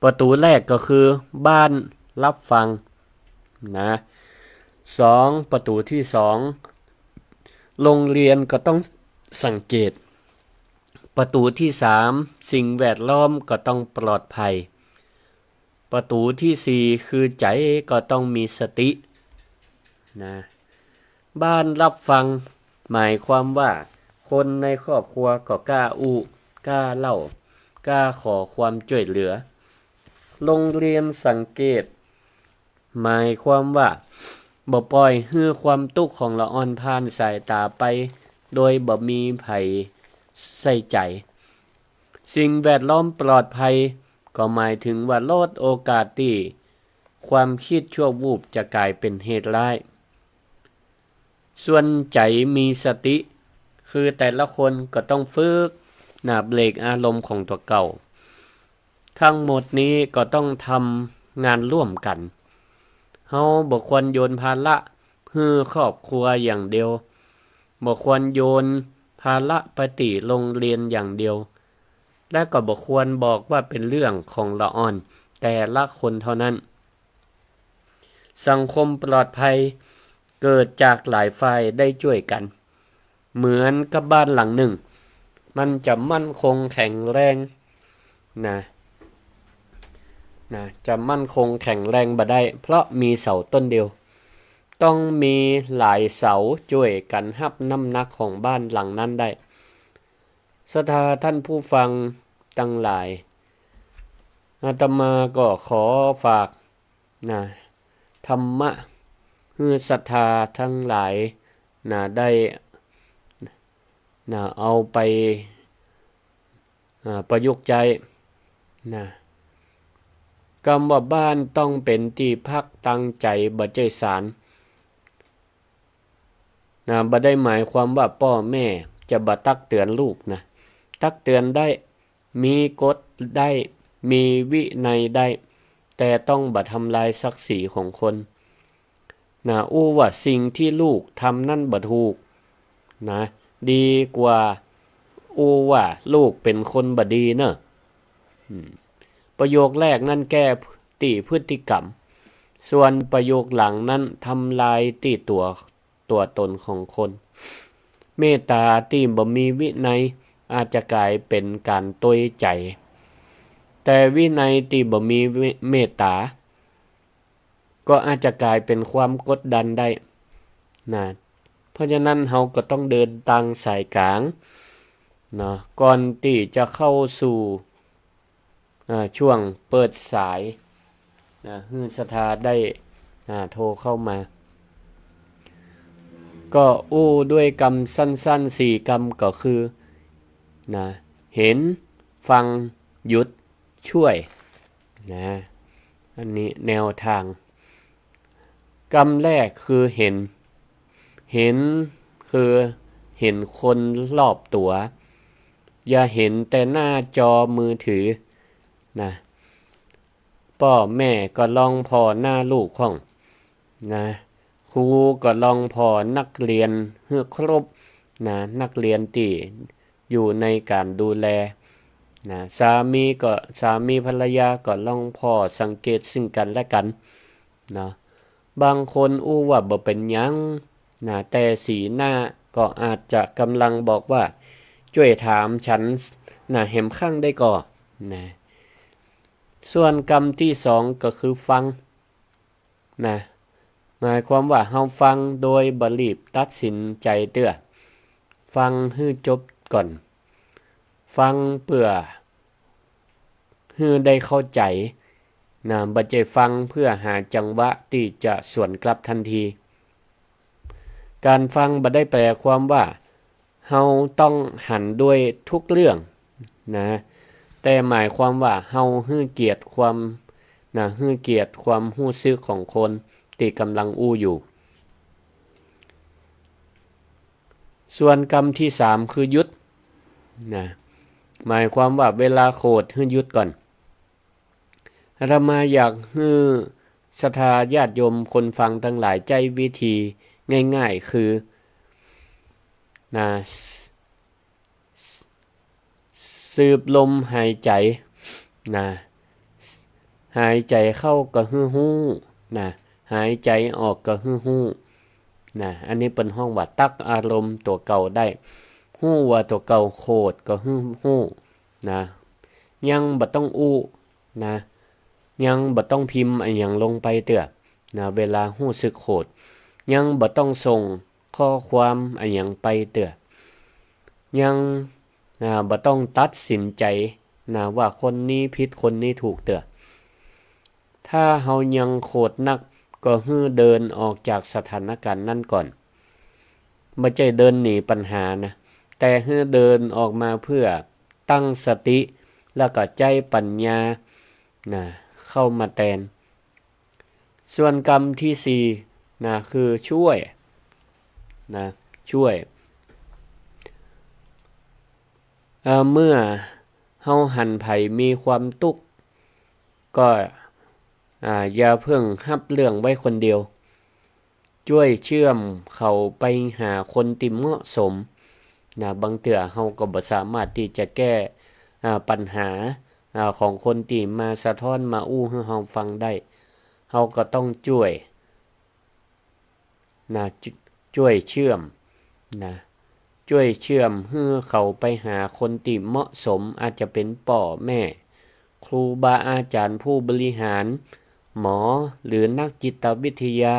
ประตู๋แรกก็คือบ้านรับฟังนะ สอง ประตู๋ตี้สอง โรงเรียนก็ต้องสังเกต ประตู๋ตี้สาม สิ่งแวดล้อมก็ต้องปลอดภัย ประตู๋ตี้สี่ คือใจ๋ก็ต้องมีสตินะ บ้านรับฟัง หมายความว่าคนในครอบครัวก็กล้าอู้ กล้าเล่า กล้าขอความจ้วยเหลือ โรงเรียนสังเกต หมายความว่าบ่ป่อยหื้อความตุ๊กข์ของละอ่อนผ่านสายต๋าไป โดยบ่มีใผใส่ใจ๋ สิ่งแวดล้อมปลอดภัย ก็หมายถึงว่าลดโอกาสตี้ความกึ๊ดชั่ววูบจะก๋ายเป๋นเหตุร้าย ส่วนใจ๋มีสติ คือแต่ละคนก็ต้องฝึกนะ เบรกอารมณ์ของตั๋วเก่า ทั้งหมดนี้ก็ต้องทำงานร่วมกั๋น เฮาบ่ควรโยนภาระหื้อครอบครัวอย่างเดียว บ่ควรโยนภ ภาระไปตี้โรงเรียนอย่างเดียว และก็บ่ควรบอกว่าเป๋นเรื่องของละอ่อนแต่ละคนเท่านั้น สังคมปลอดภัยเกิดจากหลายฝ่ายได้จ้วยกั๋น เหมือนกับบ้านหลังนึ่ง มันจะมั่นคงแข็งแรงนะ นะ จะมั่นคงแข็งแรงบ่ได้ เพราะมีเสาต้นเดียว ต้องมีหลายเสาจ้วยกั๋นฮับน้ำหนักของบ้านหลังนั้นได้ ศรัทธาท่านผู้ฟังตังหลาย อาตมาก็ขอฝาก นะ ธรรมะ หื้อศรัทธาตังหลาย นะ ได้ นะ เอาไป อ่า ประยุกต์ใจ๊ นะ กำว่าบ้านต้องเป๋นตี้พักตังใจ๋ บ่ใจ้ศาล นะ บ่ได้หมายความว่าป้อแม่จะบ่ตักเตือนลูกนะ ตักเตือนได้ มีกฎได้ มีวินัยได้ แต่ต้องบ่ทำลายศักดิ์ศรีของคน นะ อู้ว่าสิ่งตี้ลูกทำนั้นบ่ถูก นะ ดีกว่าอู้ว่าลูกเป๋นคนบ่ดีเน่อ อืม ประโยคแรกนั้นแก้ตี้พฤติกรรม ส่วนประโยคหลังนั้นทำลายตี้ตั๋ว ตั๋วตนของคน เมตต๋าตี้บ่มีวินัยอาจจะก๋ายเป๋นก๋านตวยใจ๋ แต่วินัยตี้บ่มีเมตต๋า ก็อาจจะก๋ายเป๋นความกดดันได้ นะ เพราะฉะนั้นเฮาก็ต้องเดินตางสายก๋าง เนาะ ก่อนตี้จะเข้าสู่ อ่า ช่วงเปิดสาย นะ หื้อศรัทธาได้ อ่า โทรเข้ามา ก็อู้ด้วยกำสั้นๆ สี่กำก็คือ นะ เห็น ฟัง หยุด ช่วย นะ อันนี้แนวตาง กำแรกคือเห็น เห็นคือเห็นคนรอบตั๋ว อย่าเห็นแต่หน้าจอมือถือ นะ ป้อแม่ก็ลองผ่อหน้าลูกพ่อง นะ ครูก็ลองผ่อนักเรียนหื้อครบ นะ นักเรียนตี้อยู่ในก๋านดูแล นะ สามีก็ สามีภรรยาก็ลองผ่อสังเกตซึ่งกั๋นและกั๋น เนาะ บางคนอู้ว่าบ่เป๋นหยัง นะ แต่สีหน้าก็อาจจะก๋ำลังบอกว่า จ้วยถามฉัน นะ แหมข้างได้ก่อ นะ ส่วนกำตี้สองก็คือฟัง นะ หมายความว่าเฮาฟังโดยบ่รีบตัดสินใจ๋เตื้อ ฟังหื้อจบก่อน ฟังเปื้อหื้อได้เข้าใจ๋ นะ บ่ใจ้ฟังเปื้อหาจังหวะตี้จะสวนกลับตันที ก๋านฟังบ่ได้แปลความว่า เฮาต้องหันด้วยทุกเรื่อง นะ แต่หมายความว่าเฮาหื้อเกียรติความ นะ หื้อเกียรติความฮู้สึกของคนตี้ก๋ำลังอู้อยู่ ส่วนกำตี้สามคือหยุด นะ หมายความว่าเวลาโขดหื้อหยุดก่อน อาตมาอยากหื้อศรัทธาญาติโยมคนฟังตังหลายใจ๊วิธีง่ายๆ คือ นะ ส- ส- สืบลมหายใจ๋ นะ หายใจ๋เข้าก็หื้อฮู้ นะ หายใจ๋ออกก็หื้อฮู้ นะ อันนี้เปิ้นฮ้องว่าตั๊กอารมณ์ตั๋วเก่าได้ ฮู้ว่าตั๋วเก่าโขดก็หื้อฮู้ นะ ยังบ่ต้องอู้ นะ ยังบ่ต้องพิมพ์อะหยังลงไปเตื้อ นะ เวลาฮู้สึกโขด ยังบ่ต้องส่งข้อความอะหยังไปเตื้อ ยัง อ่า บ่ต้องตัดสินใจ๋ นะ ว่าคนนี้ผิดคนนี้ถูกเตื้อ ถ้าเฮายังโขดนัก ก็หื้อเดินออกจากสถานก๋ารณ์นั้นก่อน บ่ใจ้เดินหนีปัญหานะ แต่หื้อเดินออกมาเปื้อตั้งสติ แล้วก็ใจ๊ปัญญา นะ เข้ามาแตน ส่วนกำตี้สี่ นะ คือช่วย นะ ช่วย เอ่อ เมื่อเฮาหันใผมีความตุ๊กข์ ก็ อ่า อย่าเพิ่งฮับเรื่องไว้คนเดียว จ้วยเชื่อมเขาไปหาคนตี้เหมาะสม นะ บางเตื้อเฮาก็บ่สามารถตี้จะแก้ อ่า ปัญหา อ่า ของคนตี้มาสะท้อนมาอู้หื้อเฮาฟังได้ เฮาก็ต้องจ้วย นะ จ- จ้วยเชื่อม นะ จ้วยเชื่อมหื้อเขาไปหาคนตี้เหมาะสม อาจจะเป๋นป้อแม่ ครูบาอาจ๋ารย์ ผู้บริหาร หมอ หรือนักจิตวิทยา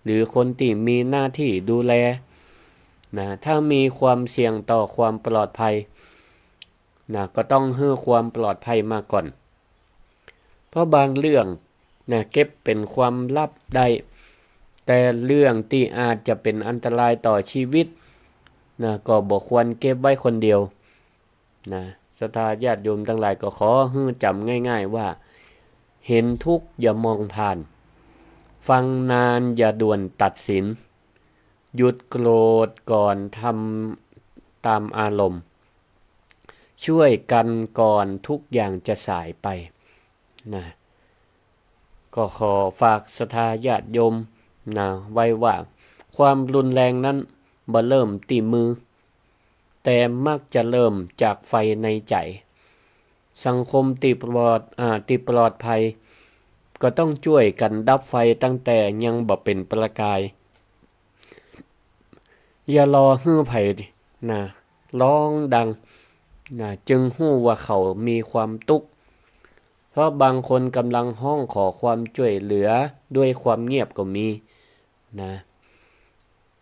หรือคนตี้มีหน้าตี้ดูแล นะ ถ้ามีความเสี่ยงต่อความปลอดภัย นะ ก็ต้องหื้อความปลอดภัยมาก่อน เพราะบางเรื่อง นะ เก็บเป๋นความลับได้ แต่เรื่องตี้อาจจะเป๋นอันตรายต่อชีวิต นะ ก็บ่ควรเก็บไว้คนเดียว นะ ศรัทธาญาติโยมตังหลายก็ขอหื้อจ๋ำง่ายๆ ว่า เห็นทุกข์อย่ามองผ่าน ฟังนานอย่าด่วนตัดสิน หยุดโกรธก่อนทำตามอารมณ์ ช่วยกันก่อนทุกอย่างจะสายไป นะ ก็ขอฝากศรัทธาญาติโยม นะ ไว้ว่า ความรุนแรงนั้นบ่เริ่มตี้มือ แต่มักจะเริ่มจากไฟในใจ๋ สังคมตี้ปลอด อ่า ตี้ปลอดภัย ก็ต้องจ้วยกั๋นดับไฟตั้งแต่ยังบ่เป๋นประกาย อย่ารอหื้อใผ นะ ฮ้องดัง นะ จึงฮู้ว่าเขามีความตุ๊กข์ เพราะบางคนก่ำลังฮ้องขอความจ้วยเหลือด้วยความเงียบก็มี นะ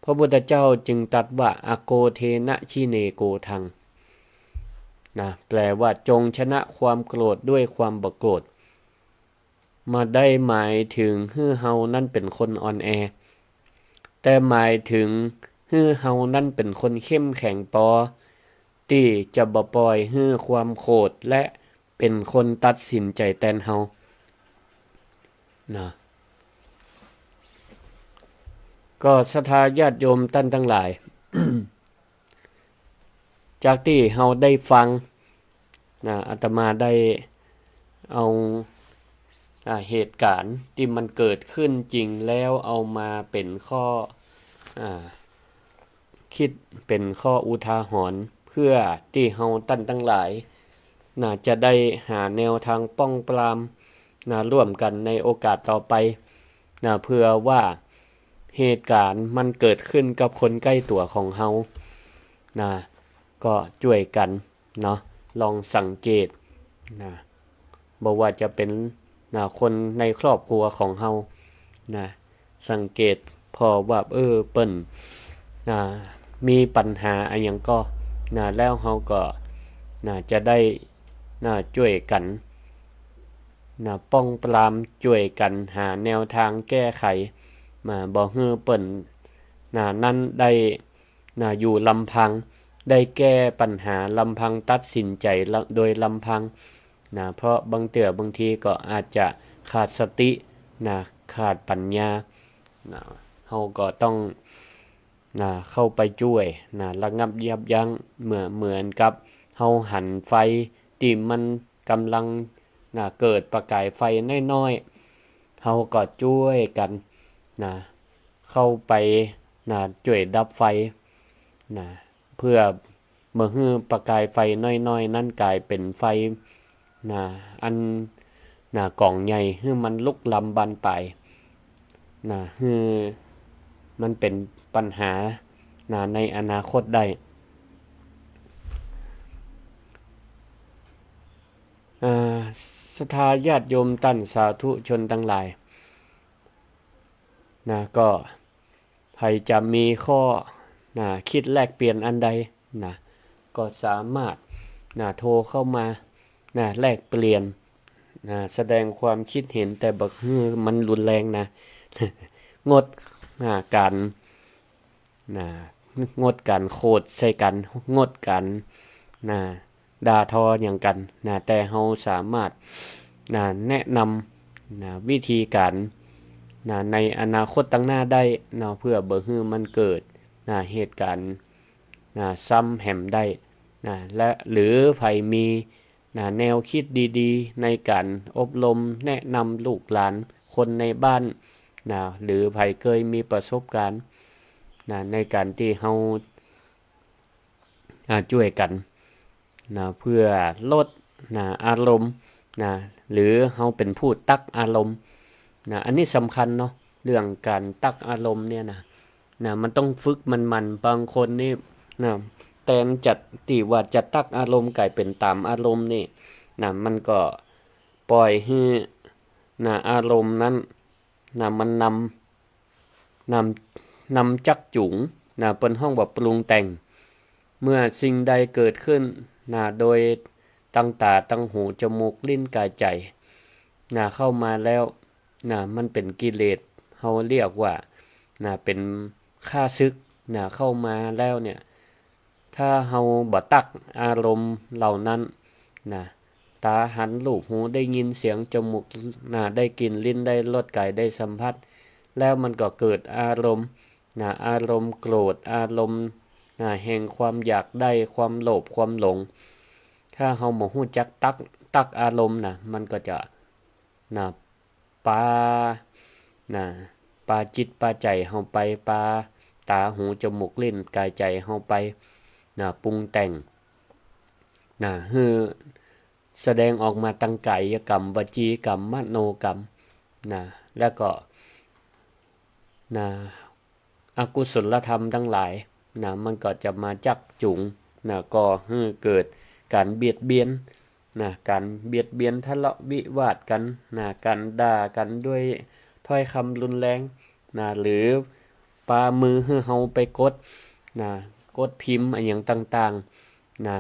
พระพุทธเจ้าจึงตรัสว่า อโกเทนะชิเนโกธัง นะ แปลว่า จงชนะความโกรธด้วยความบ่โกรธ บ่ได้หมายเถิงหื้อเฮานั้นเป๋นคนอ่อนแอ แต่หมายเถิงหื้อเฮานั้นเป๋นคนเข้มแข็งปอ ตี้จะบ่ป่อยหื้อความโกรธและเป๋นคนตัดสินใจ๋แตนเฮา นะ ก็ศรัทธาญาติโยมต้านตังหลาย จากตี้เฮาได้ฟัง นะ อาตมาได้เอา อ่า เหตุก๋ารณ์ตี้มันเกิดขึ้นจริงแล้วเอามาเป๋นข้อ อ่า กึ๊ดเป๋นข้ออุทาหรณ์ เปื้อตี้เฮาต้านตังหลาย นะ จะได้หาแนวตางป้องปราม นะ ร่วมกั๋นในโอกาสต่อไป นะ เปื้อว่าเหตุก๋ารณ์มันเกิดขึ้นกับคนใก้ตั๋วของเฮา นะ ก็จ้วยกั๋น เนาะ ลองสังเกต นะ บ่ว่าจะเป๋น นะ คนในครอบครัวของเฮา นะ สังเกตผ่อว่า เออ เปิ้น นะ มีปัญหาอะหยังก่อ นะ แล้วเฮาก็ นะ จะได้ นะ จ้วยกั๋น นะ ป้องปราม จ้วยกั๋นหาแนวตางแก้ไข มาบ่หื้อเปิ้น นะ นั้นได้ นะ อยู่ลำพัง ได้แก้ปัญหาลำพัง ตัดสินใจ๋ละ โดยลำพัง นะ เพราะบางเตื้อบางทีก็อาจจะขาดสติ นะ ขาดปัญญา นะ เฮาก็ต้อง นะ เข้าไปจ้วย นะ ระงับยับยั้ง เหมือน เหมือนกับเฮาหันไฟตี้มันก่ำลัง นะ เกิดประก๋ายไฟน้อยๆ เฮาก็จ้วยกั๋น นะ เข้าไป นะ จ้วยดับไฟ นะ เปื้อบ่หื้อประก๋ายไฟน้อยๆ นั้นก๋ายเป๋นไฟ นะ อัน นะ ก๋องใหญ่ หื้อมันลุกลามบานปลาย นะ หื้อมันเป๋นปัญหา นะ ในอนาคตได้ อ่า ศรัทธาญาติโยมต้านสาธุชนตังหลาย นะ ก็ใผจะมีข้อ นะ กึ๊ดแลกเปลี่ยนอันใด นะ ก็สามารถ นะ โทรเข้ามา นะ แลกเปลี่ยน นะ แสดงความกึ๊ดเห็น แต่บ่หื้อมันรุนแรงนะ งด นะ ก๋าน นะ งดก๋านโขดใส่กั๋น งดก๋าน นะ ด่าทอหยังกั๋น นะ แต่เฮาสามารถ นะ แนะนำ นะ วิธีก๋าน นะ ในอนาคตตังหน้าได้ นะ เปื้อบ่หื้อมันเกิด นะ เหตุก๋ารณ์ นะ ซ้ำแหมได้ นะ และ หรือใผมี นะ แนวกึ๊ดดีๆ ในก๋านอบรมแนะนำลูกหลานคนในบ้าน นะ หรือใผเกยมีประสบก๋ารณ์ นะ ในก๋านตี้เฮา นะ จ้วยกั๋น นะ เปื้อลด นะ อารมณ์ นะ หรือเฮาเป๋นผู้ตั๊กอารมณ์ นะ อันนี้สำคัญเนาะ เรื่องก๋านตั๊กอารมณ์เนี่ยนะ นะ มันต้องฝึกมันๆ บางคนนี่ นะ แตนจะ ตี้ว่าจะตั๊กอารมณ์ก๋ายเป๋นต๋ามอารมณ์นี่ นะ มันก็ป่อยหื้อ นะ อารมณ์นั้น นะ มันนำ นำ นำจักจู๋ง นะ เปิ้นฮ้องว่าปรุงแต่ง เมื่อสิ่งใดเกิดขึ้น นะ โดยตังต๋า ตังหู จมูก ลิ้น ก๋าย ใจ๋ นะ เข้ามาแล้ว นะ มันเป๋นกิเลส เฮาเรียกว่า นะ เป๋นข้าศึก นะ เข้ามาแล้วเนี่ย ถ้าเฮาบ่ตั๊กอารมณ์เหล่านั้น นะ ต๋าหันรูป หูได้ยินเสียง จมูก นะ ได้กลิ่น ลิ้นได้รส ก๋ายได้สัมผัส แล้วมันก็เกิดอารมณ์ นะ อารมณ์โกรธ อารมณ์ นะ แห่งความอยากได้ ความโลภ ความหลง ถ้าเฮาบ่ฮู้จักตั๊ก ตั๊กอารมณ์นะ มันก็จะ นะ ปา นะ ปาจิตปาใจ๋เฮาไป ปาต๋า หู จมูก ลิ้น ก๋าย ใจ๋เฮาไป นะ ปรุงแต่ง นะ หื้อแสดงออกมาตังก๋ายกรรม วจีกรรม มโนกรรม นะ แล้วก็ นะ อกุศลธรรมตังหลาย นะ มันก็จะมาจักจู๋ง นะ ก่อหื้อเกิดก๋านเบียดเบียน นะ ก๋านเบียดเบียน ทะเลาะวิวาทกั๋น นะ ก๋านด่ากั๋นด้วยถ้อยกำรุนแรง นะ หรือปามือหื้อเฮาไปกด นะ กดพิมพ์อะหยังต่างๆ นะ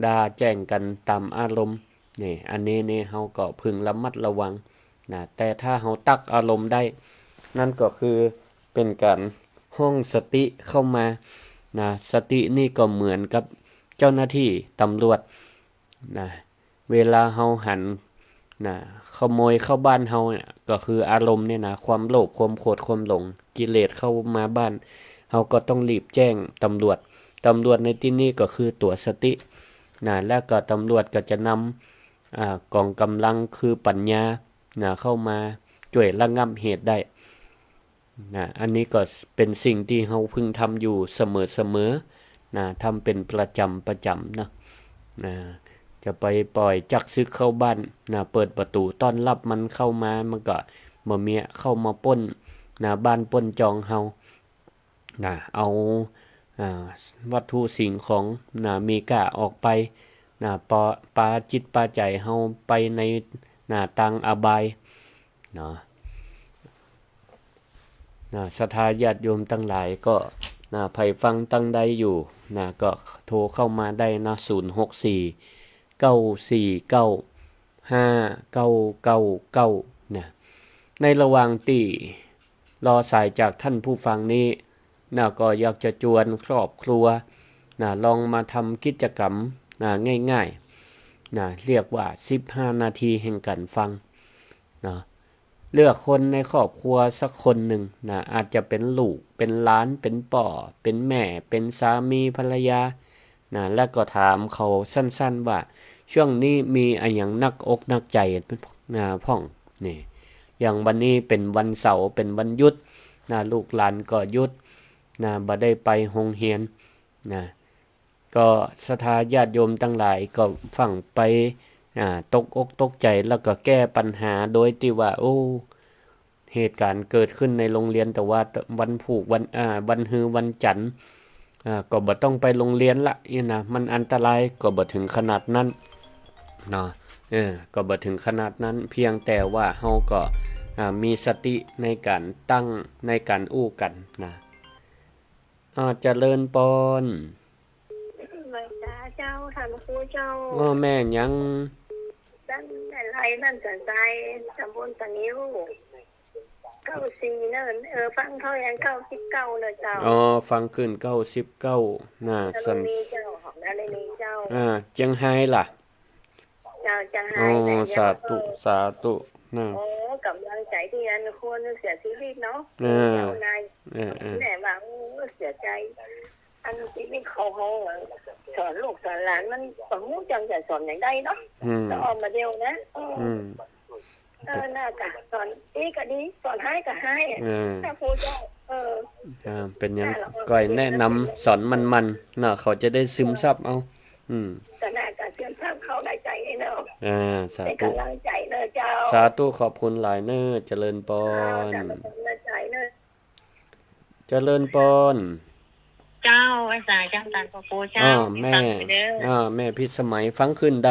ด่าแจ้งกั๋นต๋ามอารมณ์ นี่ อันนี้นี่เฮาก็พึงระมัดระวัง นะ แต่ถ้าเฮาตั๊กอารมณ์ได้ นั่นก็คือเป๋นก๋านฮ้องสติเข้ามา นะ สตินี่ก็เหมือนกับเจ้าหน้าตี้ตำรวจ นะ เวลาเฮาหัน นะ ขโมยเข้าบ้านเฮาเนี่ย ก็คืออารมณ์เนี่ยนะ ความโลภ ความโกรธ ความหลง กิเลสเข้ามาบ้าน เฮาก็ต้องรีบแจ้งตำรวจ ตำรวจในตี้นี้ก็คือตั๋วสติ นะ แล้วก็ตำรวจก็จะนำ อ่า ก๋องกำลังคือปัญญา นะ เข้ามาจ้วยระงับเหตุได้ นะ อันนี้ก็เป๋นสิ่งตี้เฮาพึงทำอยู่เสมอๆ นะ ทำเป๋นประจ๋ำประจ๋ำเนาะ นะ จะไปป่อยจั๊กศึกเข้าบ้าน นะ เปิดประตู๋ต้อนฮับมันเข้ามา มันก็บ่เมียเข้ามาป้น นะ บ้านป้นจองเฮา นะ เอา อ่า วัตถุสิ่งของ นะ มีค่าออกไป นะ ปา ปาจิตปาใจ๋เฮาไปใน นะ ตางอบาย เนาะ นะ ศรัทธาญาติโยมตังหลายก็ นะ ใผฟังตังใดอยู่ นะ ก็โทรเข้ามาได้นะ ศูนย์หกสี่ เก้าสี่เก้า ห้าเก้าเก้าเก้า นะ ในระหว่างตี้รอสายจากท่านผู้ฟังนี้ นะ ก็อยากจะจวนครอบครัว นะ ลองมาทำกิจกรรม นะ ง่ายๆ นะ เรียกว่าสิบห้านาทีแห่งก๋านฟัง นะ เลือกคนในครอบครัวสักคนนึ่ง นะ อาจจะเป๋นลูก เป๋นหลาน เป๋นป้อ เป๋นแม่ เป๋นสามีภรรยา นะ แล้วก็ถามเขาสั้นๆ ว่า ช่วงนี้มีอะหยังหนักอกหนักใจ๋ นะ พ่อง นี่ อย่างวันนี้เป๋นวันเสาร์ เป๋นวันหยุด นะ ลูกหลานก็หยุด นะ บ่ได้ไปโฮงเฮียน นะ ก็ศรัทธาญาติโยมตังหลายก็ฟังไป อ่า ตกอกตกใจ๋ แล้วก็แก้ปัญหาโดยตี้ว่า โอ้ เหตุก๋ารณ์เกิดขึ้นในโฮงเฮียน แต่ว่าวันพูก วัน อ่า วันฮือ วันจั๋นทร์ อ่า ก็บ่ต้องไปโฮงเฮียนละ อี้นะ มันอันตราย ก็บ่เถิงขนาดนั้น เนาะ เออ ก็บ่เถิงขนาดนั้น เพียงแต่ว่าเฮาก็ อ่า มีสติในก๋านตั้ง ในก๋านอู้กั๋นนะ อ่า เจริญปอน ไหว้สาเจ้า ท่านครูเจ้า อ้อ แม่หยัง บ้านแม่ไล บ้านสันทราย ตำบลตะงิ้ว เก้าสี่ เน่อ เออ ฟังเขายัง เก้าสิบเก้า เน่อเจ้า อ๋อ ฟังขึ้น เก้าสิบเก้า น่า แล้ว สัน มีเจ้า ของนั้นเลย มีเจ้า อ่า เจียงไฮ้ล่ะ เจ้า เจียงไฮ้ อ๋อ แม่เจ้า สาธุ เออ สาธุ น่า โอ้ ก๋ำลังใจ๋ตี้อันคนเสียชีวิตเนาะ เออ เจ้านาย เออ เออ แม่ว่า โอ้ เสียใจ๋ อันชีวิตเขา เขาสอนลูกสอนหลานมันบ่ฮู้จักจะสอนหยังได้เนาะ อืม แล้วออกมาเดียวนะ เออ อืม เออ น่ากะสอนดีก็ดี สอนฮ้ายก็ฮ้ายอะ เออ ถ้าครูเจ้า เออ อ่า เป๋นหยัง น่าละออน ก้อยแนะนำสอนมันๆ เนาะ เขาจะได้ซึมซับเอา อืม ก็น่าจะซึมซับเข้าในใจ๋เนาะ อ่า สาธุ เป๋นก๋ำลังใจ๋เนาะเจ้า สาธุ ขอบคุณหลายเน้อ เจริญปอน อ่า เจริญปอนเน้อ เจริญปอน เจ้า ไหว้สาเจ้า ต้านพระครูเจ้า อ้อ แม่ ฟังอยู่เด้อ อ้อ แม่พิสมัย ฟังขึ้นใด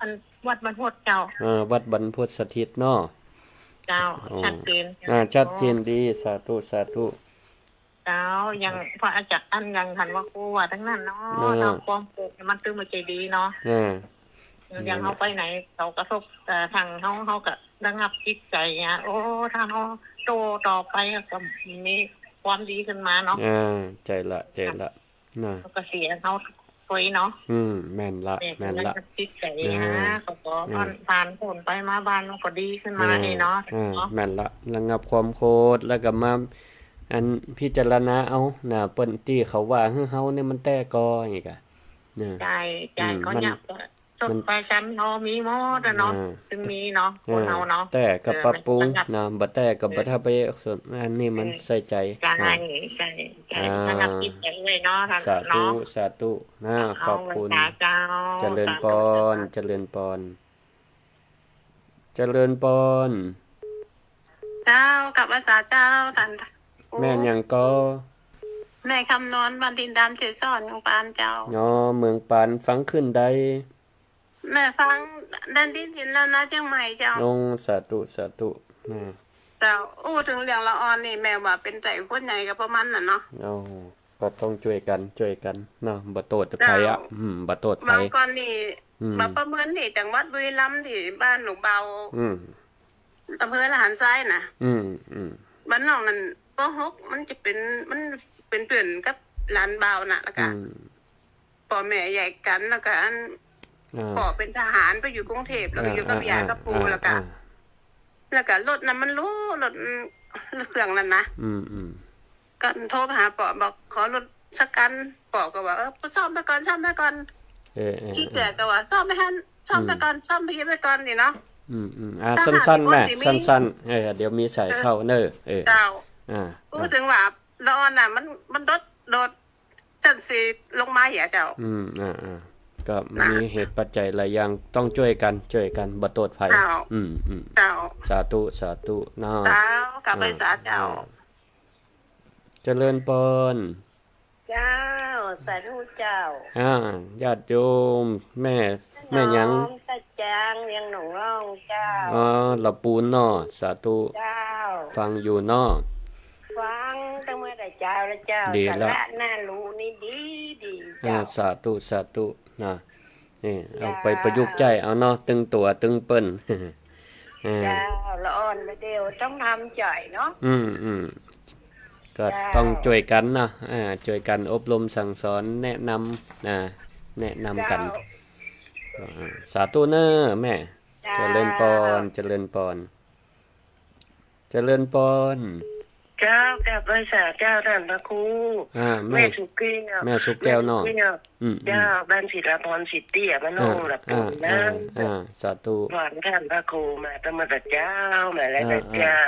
อันวัดบรรพตเจ้า อ่า วัดบรรพตสถิตเนาะ เจ้า อ๋อ ชัดเจน อ่า ชัดเจนดี สาธุ สาธุ เจ้า อย่างพระอาจ๋ารย์ อย่างต้านพระครูว่าตังนั้นเนาะ อ่า เนาะ ความโกรธมันตึงบ่ใจ้ดีเนาะ อ่า อย่างเฮาไปไหน เขากระทบ เอ่อ ตางเฮา เฮาก็ระงับจิตใจ๋เนี่ย โอ้ ถ้าเฮาโต้ต่อไปก็มีความดีขึ้นมาเนาะ อ่า ใจ้ละ ใจ้ละ น่ะ เฮาก็เสียเฮาถ้วยเนาะ อืม แม่นละ แม่นละ ระงับจิตใจ๋ อ่า นะ ก็ขอ อ่า ผ่าน ผ่านพ้นไปมาบ้านมันก็ดีขึ้นมา อ่า เองเนาะ อ่า เนาะ แม่นละ ระงับความโกรธ แล้วก็มา อันพิจารณาเอา น่ะ เปิ้นตี้เขาว่า หื้อ เฮาเนี่ยมันแต๊ก่อ อย่างงี้กะ น่ะ ใจ้ ใจ้ อืม เขา มัน เนี่ย ก็ สด มัน ไปซ้ำเฮามีหมดอะเนาะ อ่า ซึ่งมีเนาะ คนเฮาเนาะ อ่า แต๊ก็ปรับปรุง เออ ระงับ เนาะ บ่แต๊ก็บ่ เออ ถ้าไปสน อันนี้มัน เออ ใส่ใจ๋ ใจ้ น่ะ ใจ้ ใจ้ อ่า ระงับจิตใจ๋ไว้เนาะ ท่าน สาธุ เนาะ สาธุ นะ เอา ขอบคุณ ไหว้สาเจ้า เจริญปอน สาธุ เจริญปอน เจริญปอน เจ้า กราบไหว้สาเจ้า ต้าน แม่หยังก่อ แม่คำนวณ บ้านดินดำ เสฉวน เมืองปานเจ้า อ๋อ เมืองปาน ฟังขึ้นใด แม่ฟังได้ยินแล้วนะ เจียงใหม่เจ้า โอ้ สาธุ สาธุ นะ เจ้า อู้ เถิงเรื่องละอ่อนนี่ แม่ว่าเป๋นใจ๋คนใหญ่ก็ประมาณนั้นเนาะ โอ้ ก็ต้องจ้วยกั๋น จ้วยกั๋นเนาะ บ่โต้ษใผอะ เจ้า อืม บ่โต้ษใผ บางก่อนนี่ อืม บ่าประเมินนี่ จังหวัดบุรีรัมย์ ตี้บ้านลูกบ่าว อืม อำเภอละหารทรายน่ะ อืม อืม บ้านน้องนั้น ป.หก มันจะเป๋น มันเป๋นเปื้อนกับหลานบ่าวน่ะ แล้วก็ อืม ป้อแม่แยกกั๋น แล้วก็อัน อ่า ป้อเป๋นทหารไปอยู่กรุงเทพฯ แล้วก็อยู่กับ อ่า ย่า อ่า กับปู่ อ่า แล้วก็ อ่า แล้วก็รถน่ะมันหรู รถ รถเครื่องนั่นนะ อืม อืม ก็โทรไปหาป้อ บอกขอรถสักคัน ป้อก็ว่า เออ ซ่อมไปก่อน ซ่อมไปก่อน เออ เออ ขี้เกียจ เออ ก็ว่าซ่อมไปหั้น ซ่อมไปก่อน อืม ซ่อมไปกิ๋นไปก่อนนี่เนาะ อืม อืม อ่า ถ้า สั้นๆ หาก แม่ มี สั้นๆ เออ เดี๋ยวมีสายเข้าเน้อ เออ เจ้า อ่า อู้ อ่า เถิงว่าละอ่อนน่ะ มัน มันโดด โดด จั่นสิลงมาเหียเจ้า อืม อ่า อ่า ก็ นะ มีเหตุปัจจัยหลายอย่าง ต้องจ้วยกั๋น จ้วยกั๋น บ่โต้ษใผ เจ้า อืม อืม เจ้า สาธุ สาธุ เนาะ เจ้า กราบไหว้สาเจ้า อ่า อ่า เจริญปอน เจ้า สาธุเจ้า อ่า ญาติโยม แม่ แม่หยัง น้องตาจาง เวียงหนองล่องเจ้า อ๋อ ละปูนเนาะ สาธุ เจ้า ฟังอยู่เนาะ ฟังตั้งเมื่อแต่เจ๊าแล้วเจ้า ดีละ สาระน่ารู้นี่ดีดี อ่า เจ้า สาธุ สาธุ นะ นี่ เอาไปประยุกต์ใจ๊เอาเนาะ ตึงตั๋วตึงเปิ้น อ่า เจ้า ละอ่อนมาเดียวต้องทำจ่อยเนาะ อืม อืม ก็ เจ้า ต้องจ้วยกั๋นเนาะ อ่า จ้วยกั๋นอบรมสั่งสอน แนะนำ อ่า แนะนำกั๋น เจ้า อ่า สาธุเน้อแม่ เจ้า เจริญปอน เจริญปอน เจริญปอน เจ้า กราบไหว้สาเจ้าต้านพระครู อ่า แม่ แม่สุแก้ว แม่สุแก้วเนาะ แม่สุแก้ว อืม อืม เจ้า บ้านศิลาพร สิทธิ์เตี้ย บ้านโน่ง อ่า ละปูน อ่า นะ อ่า อ่า สาธุ ฟังต้านพระครูมาตั้งเมื่อแต่เจ๊า มาแล้วนะ อ่า อ่า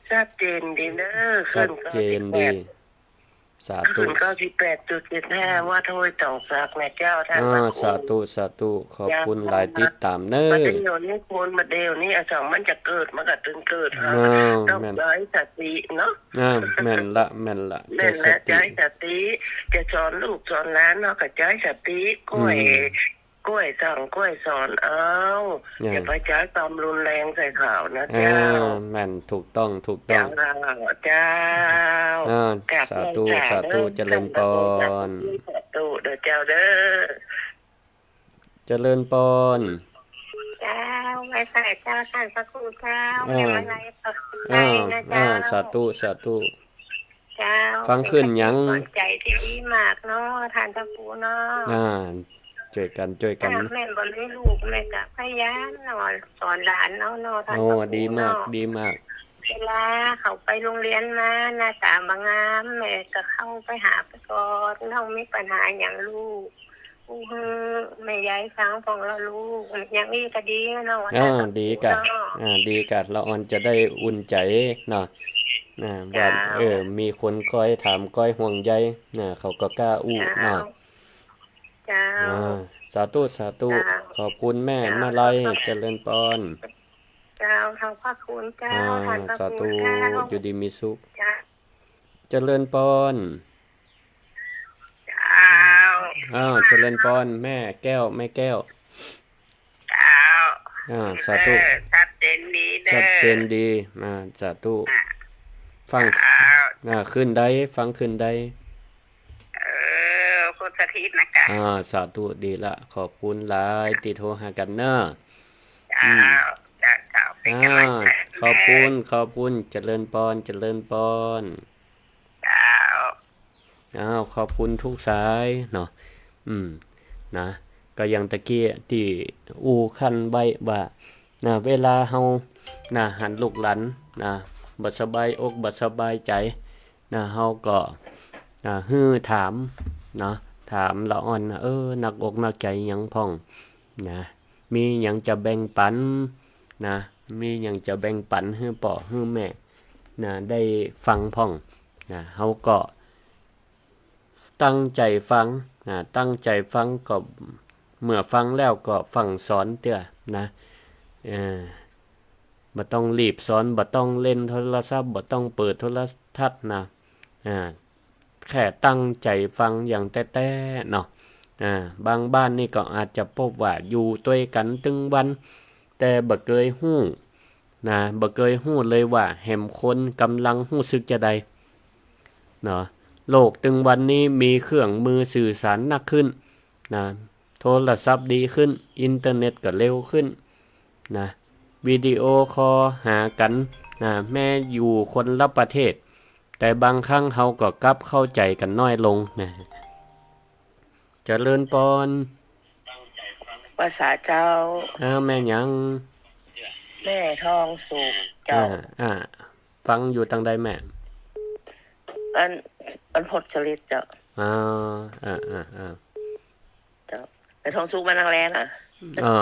เจ้า ชัดเจนดีเน้อ ชัดเจนดี ขึ้นเก้าสิบแปด สาธุ ขึ้นเก้าสิบแปดจุดเจ็ดห้า วัดห้วยตองสักนะเจ้า ต้านพระครู อ่า สาธุ สาธุ ขอบคุณหลาย ติดต๋ามเน้อ มาเดียวนี้คน มาเดียวนี้ อะ ส่องมันจะเกิด มันก็ตึงเกิด อ้าว ต้อง แม่น ใจ๊สติเนาะ อ่า แม่นละ แม่นละ แม่นละ ใจ๊สติ ใจ๊สติ จะสอนลูกสอนหลานเนาะ ก็ใจ๊สติ ก้อย อืม ก้อยสั่งก้อยสอนเอา เนี่ย อย่าไปใจ๊ความรุนแรงใส่เขานะเจ้า อ่า แม่น ถูกต้อง ถูกต้อง เจ้า เจ้า อ่า กราบ สาธุ ไหว้สา สาธุ เจ้า เจริญปอน สาธุเด้อเจ้าเด้อ เจริญปอน เจ้า ไหว้สาเจ้า ต้านพระครูเจ้า อ่า แม่มาลัย ขอบคุณ อ่า นะเจ้า อ่า สาธุ สาธุ เจ้า ฟังขึ้นหยัง เป๋นคติสอนใจ๋ตี้ดีมากเนาะ ต้านพระครูเนาะ อ่า จ้วยกั๋น จ้วยกั๋น อ่า แม่บ่มีลูก แม่ก็พยายามเนาะ สอนหลานเฮาเนาะ ต้านพระครูเนาะ โอ้ ดีมาก ดีมาก เวลาเขาไปโฮงเฮียนมา หน้าต๋าบ่งาม แม่ก็เข้าไปหาไปก่อน เฮามีปัญหาหยังลูก อู้ หื้อแม่ยายฟังพ่องเล่าลูก อย่างอี้ก็ดีเนาะ อ่า ต้านพระครูเนาะ ดีกะ อ่า ดีกะ ละอ่อนจะได้อุ่นใจ๋เนาะ นะ ว่า เจ้า เออ มีคนคอยถามคอยห่วงใยนะ เขาก็กล้าอู้ เจ้า เนาะ เจ้า อ่า สาธุ สาธุ เจ้า ขอบคุณแม่ เจ้า มาลัย ขอบคุณ เจริญปอน เจ้า ขอบพระคุณเจ้า อ่า ท่านพระ สาธุ คุณเจ้า อยู่ดีมีสุข เจ้า เจริญปอน เจ้า อ้าว เจริญปอน แม่แก้ว แม่แก้ว เจ้า อ่า สาธุ เออ ชัดเจนดีเด้อ ชัดเจนดี อ่า สาธุ อ่ะ ฟัง เจ้า อ่า ขึ้นได้ ฟังขึ้นได้ เออ พุทธทิศนะกะ อ่า สาธุ ดีละ ขอบคุณหลายตี้โทรหากั๋นเนาะ เจ้า อืม เจ้า เจ้า เป็นกำลังใจ อ่า ขอบคุณ เด้อ ขอบคุณ เจริญปอน เจริญปอน เจ้า อ้าว ขอบคุณทุกสายเนาะ อืม นะ ก็อย่างตะกี้ตี้อู้คันไว้ว่า นะ เวลาเฮา นะ หันลูกหลาน นะ บ่สบายอกบ่สบายใจ๋ นะ เฮาก็ นะ หื้อถาม เนาะ ถามละอ่อนนะ เออ หนักอกหนักใจ๋หยังพ่อง นะ มีหยังจะแบ่งปั๋น นะ มีหยังจะแบ่งปั๋นหื้อป้อหื้อแม่ นะ ได้ฟังพ่อง นะ เฮาก็ตั้งใจ๋ฟัง นะ ตั้งใจ๋ฟังก็ เมื่อฟังแล้วก็ฟั่งสอนเตื้อ นะ เออ บ่ต้องรีบสอน บ่ต้องเล่นโทรศัพท์ บ่ต้องเปิดโทรทัศน์นะ อ่า แค่ตั้งใจ๋ฟังอย่างแต๊ๆ เนาะ อ่า บางบ้านนี่ก็อาจจะปบว่าอยู่ตวยกั๋นตึงวัน แต่บ่เกยฮู้ นะ บ่เกยฮู้เลยว่าแหมคนก่ำลังฮู้สึกจาใด เนาะ โลกตึงวันนี้มีเครื่องมือสื่อสารนักขึ้น นะ โทรศัพท์ดีขึ้น อินเทอร์เน็ตก็เร็วขึ้น นะ วิดีโอคอลหากั๋น นะ แม้อยู่คนละประเทศ แต่บางครั้งเฮาก็กลับเข้าใจ๋กั๋นน้อยลง นะ เจริญปอน ภาษาเจ้า อ้าว แม่หยัง แม่ทองสุขเจ้า อ่า อ่า ฟังอยู่ตังใดแม่ อัน อันพจริตเจ้า อ๋อ อ่า อ่า อ่า เจ้า แม่ทองสุขมานังแลน่ะ อ๋อ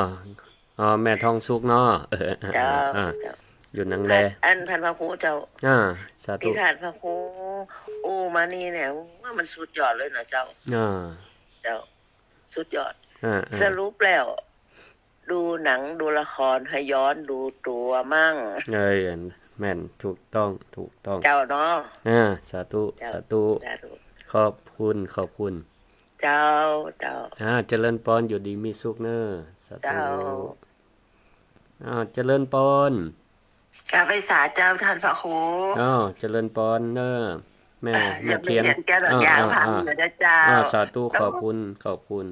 อ๋อ แม่ทองสุขเนาะ เออ เออ เจ้า อ่า เจ้า อยู่นังแล อัน อันท่านพระครูเจ้า อ่า สาธุ ตี้ท่านพระครูอู้มานี่เนี่ย ว่ามันสุดยอดเลยนะเจ้า อ่า เจ้า สุดยอด อ่า อ่า สรุปแล้ว ดูหนังดูละครให้ย้อนดูตั๋วมั่ง เอ้ย แม่น ถูกต้อง ถูกต้อง เจ้าเนาะ อ่า สาธุ เจ้า สาธุ สาธุ ขอบคุณ ขอบคุณ เจ้า เจ้า อ่า เจริญปอน อยู่ดีมีสุขเน่อ สาธุ เจ้า อ่า เจริญปอน กราบไหว้สาเจ้าท่านพระครู อ้าว เจริญปอนเน่อ แม่ อ่า แม่เทียน ยังไม่เห็นแก้วดอกยา อ่า อ่า พัง อ่า อยู่นะเจ้า อ่า สาธุ ขอบคุณ ขอบคุณ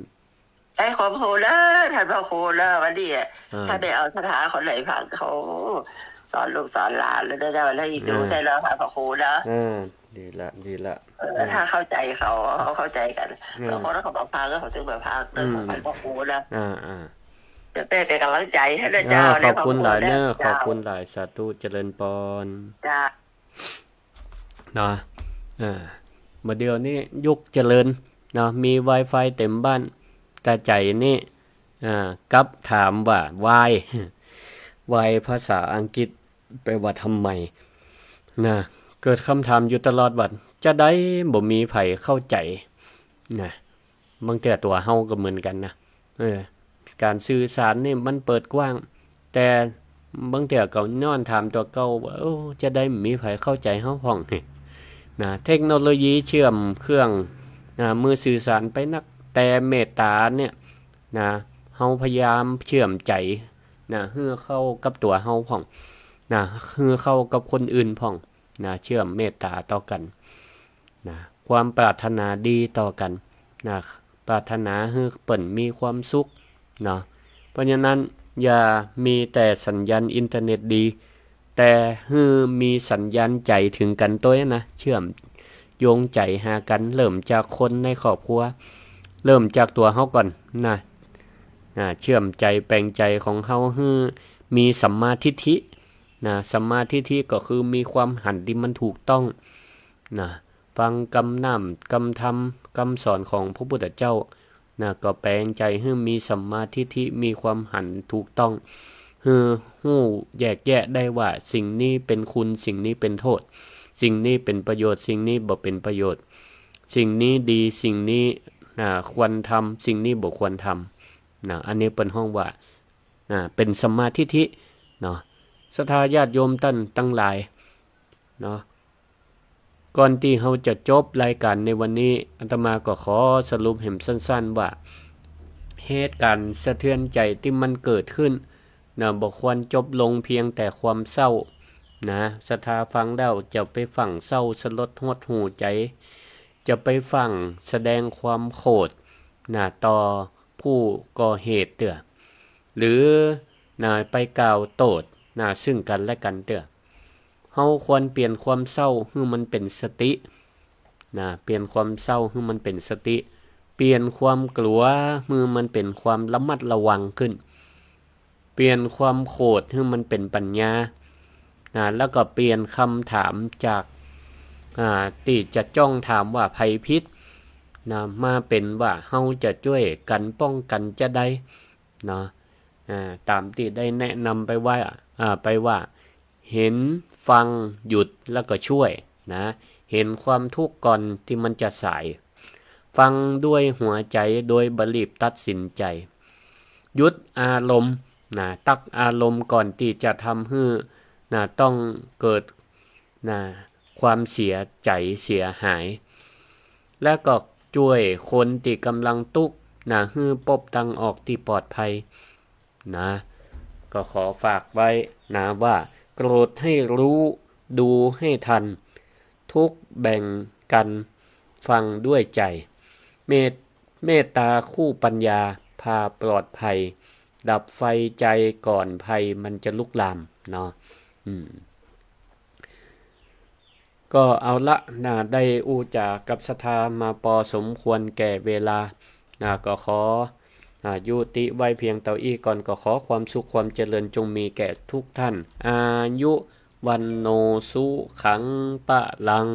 ไอ้ขอบคุณเด้อท่านพระครูเด้อ วันนี้อะ อ่า ถ้าได้เอาคาถาคนไหนฟังเขาสอนลูกสอนหลานแล้วนะเจ้า แล้วอีกดู อ่า ได้แล้วค่ะพระครูเด้อ อ่า ดีละ ดีละ เออ อ่า ถ้าเข้าใจ๋เขา เขาเข้าใจ๋กั๋น อ่า บางคนเขาบอกฟังแล้วเขาถึงแบบฟังเด้อ อืม ของพระครูเด้อ อ่า อ่า จะเป็นกำลังใจ๋หื้อนะเจ้า อ่า ขอบคุณหลายเน่อ ขอบคุณหลาย สาธุ เจริญปอน เจ้า เนาะ อ่า บ่าเดี่ยวนี้ยุคเจริญเนาะ มีไวไฟเต็มบ้าน แต่ใจ๋นี่ อ่า กลับถามว่าวาย วายภาษาอังกฤษแปลว่าทำไม นะ เกิดคำถามอยู่ตลอดว่า จาใดบ่มีใผเข้าใจ๋ นะ บางเตื้อตั๋วเฮาก็เหมือนกั๋นนะ เออ ก๋านสื่อสารนี่มันเปิดกว้าง แต่บางเตื้อก็ย้อนถามตั๋วเก่าว่า โอ้ จาใดบ่มีใผเข้าใจ๋เฮาพ่อง นะ เทคโนโลยีเชื่อมเครื่อง นะ มือสื่อสารไปนัก แต่เมตต๋าเนี่ย นะ เฮาพยายามเชื่อมใจ๋ นะ หื้อเข้ากับตั๋วเฮาพ่อง นะ หื้อเข้ากับคนอื่นพ่อง นะ เชื่อมเมตต๋าต่อกั๋น นะ ความปรารถนาดีต่อกั๋น นะ ปรารถนาหื้อเปิ้นมีความสุขเนาะ เพราะฉะนั้นอย่ามีแต่สัญญาณอินเทอร์เน็ตดี แต่หื้อมีสัญญาณใจ๋เถิงกั๋นตวยนะ เชื่อมโยงใจ๋หากั๋น เริ่มจากคนในครอบครัว เริ่มจากตั๋วเฮาก่อนนะ นะ เชื่อมใจ๋แป๋งใจ๋ของเฮาหื้อมีสัมมาทิฏฐินะ สัมมาทิฏฐิก็คือมีความหันตี้มันถูกต้องนะ ฟังกำน้ำกำธรรมกำสอนของพระพุทธเจ้านะ ก็แป๋งใจ๋หื้อมีสัมมาทิฏฐิ มีความหันถูกต้อง หื้อฮู้แยกแยะได้ว่าสิ่งนี้เป๋นคุณ สิ่งนี้เป๋นโต้ษ สิ่งนี้เป๋นประโยชน์ สิ่งนี้บ่เป๋นประโยชน์ สิ่งนี้ดี สิ่งนี้ อ่า ควรทำ สิ่งนี้บ่ควรทำ นะ อันนี้เปิ้นฮ้องว่า นะ เป๋นสัมมาทิฏฐิ เนาะ ศรัทธาญาติโยมต้านตังหลาย เนาะ ก่อนตี้เฮาจะจบรายก๋านในวันนี้ อาตมาก็ขอสรุปแหมสั้นๆ ว่า เหตุก๋ารณ์สะเทือนใจ๋ตี้มันเกิดขึ้น นะ บ่ควรจบลงเพียงแต่ความเศร้า นะ ศรัทธาฟังแล้วจะไปฟั่งเศร้าสลดหดหู่ใจ๋ จะไปฟั่งแสดงความโขด นะ ต่อผู้ก่อเหตุเตื้อ หรือ นะ ไปกล่าวโต้ษ นะ ซึ่งกั๋นและกั๋นเตื้อ เฮาควรเปลี่ยนความเศร้าหื้อมันเป๋นสติ นะ เปลี่ยนความเศร้าหื้อมันเป๋นสติ เปลี่ยนความกลัวหื้อมันเป๋นความระมัดระวังขึ้น เปลี่ยนความโขดหื้อมันเป๋นปัญญา นะ แล้วก็เปลี่ยนกำถามจาก อ่า ตี้จะจ้องถามว่าใผผิด นะ มาเป๋นว่าเฮาจะจ้วยกั๋นป้องกั๋นจาใด เนาะ อ่า ต๋ามตี้ได้แนะนำไปว่า อ่า ไปว่า เห็น ฟัง หยุด แล้วก็ช่วย นะ เห็นความทุกข์ก่อนตี้มันจะสาย ฟังด้วยหัวใจ๋โดยบ่รีบตัดสินใจ๋ หยุดอารมณ์ นะ ตั๊กอารมณ์ก่อนตี้จะทำหื้อ นะ ต้องเกิด นะ ความเสียใจ๋เสียหาย และก็จ้วยคนตี้ก่ำลังตุ๊กข์ นะ หื้อปบตางออกตี้ปลอดภัย นะ ก็ขอฝากไว้ นะ ว่า โกรธให้รู้ ดูให้ทัน ทุกข์แบ่งกั๋น ฟังด้วยใจ๋ เมต เมตตาคู่ปัญญา พาปลอดภัย ดับไฟใจ๋ก่อนภัยมันจะลุกลาม เนาะ อืม ก็เอาละ นะ ได้อู้จ๋ากับศรัทธามาปอสมควรแก่เวลา นะ ก็ขอ อ่า ยุติไว้เพียงเต้าอี้ก่อน ก็ขอความสุขความเจริญจงมีแก่ทุกท่าน อายุ วัณโณ สุขัง พลัง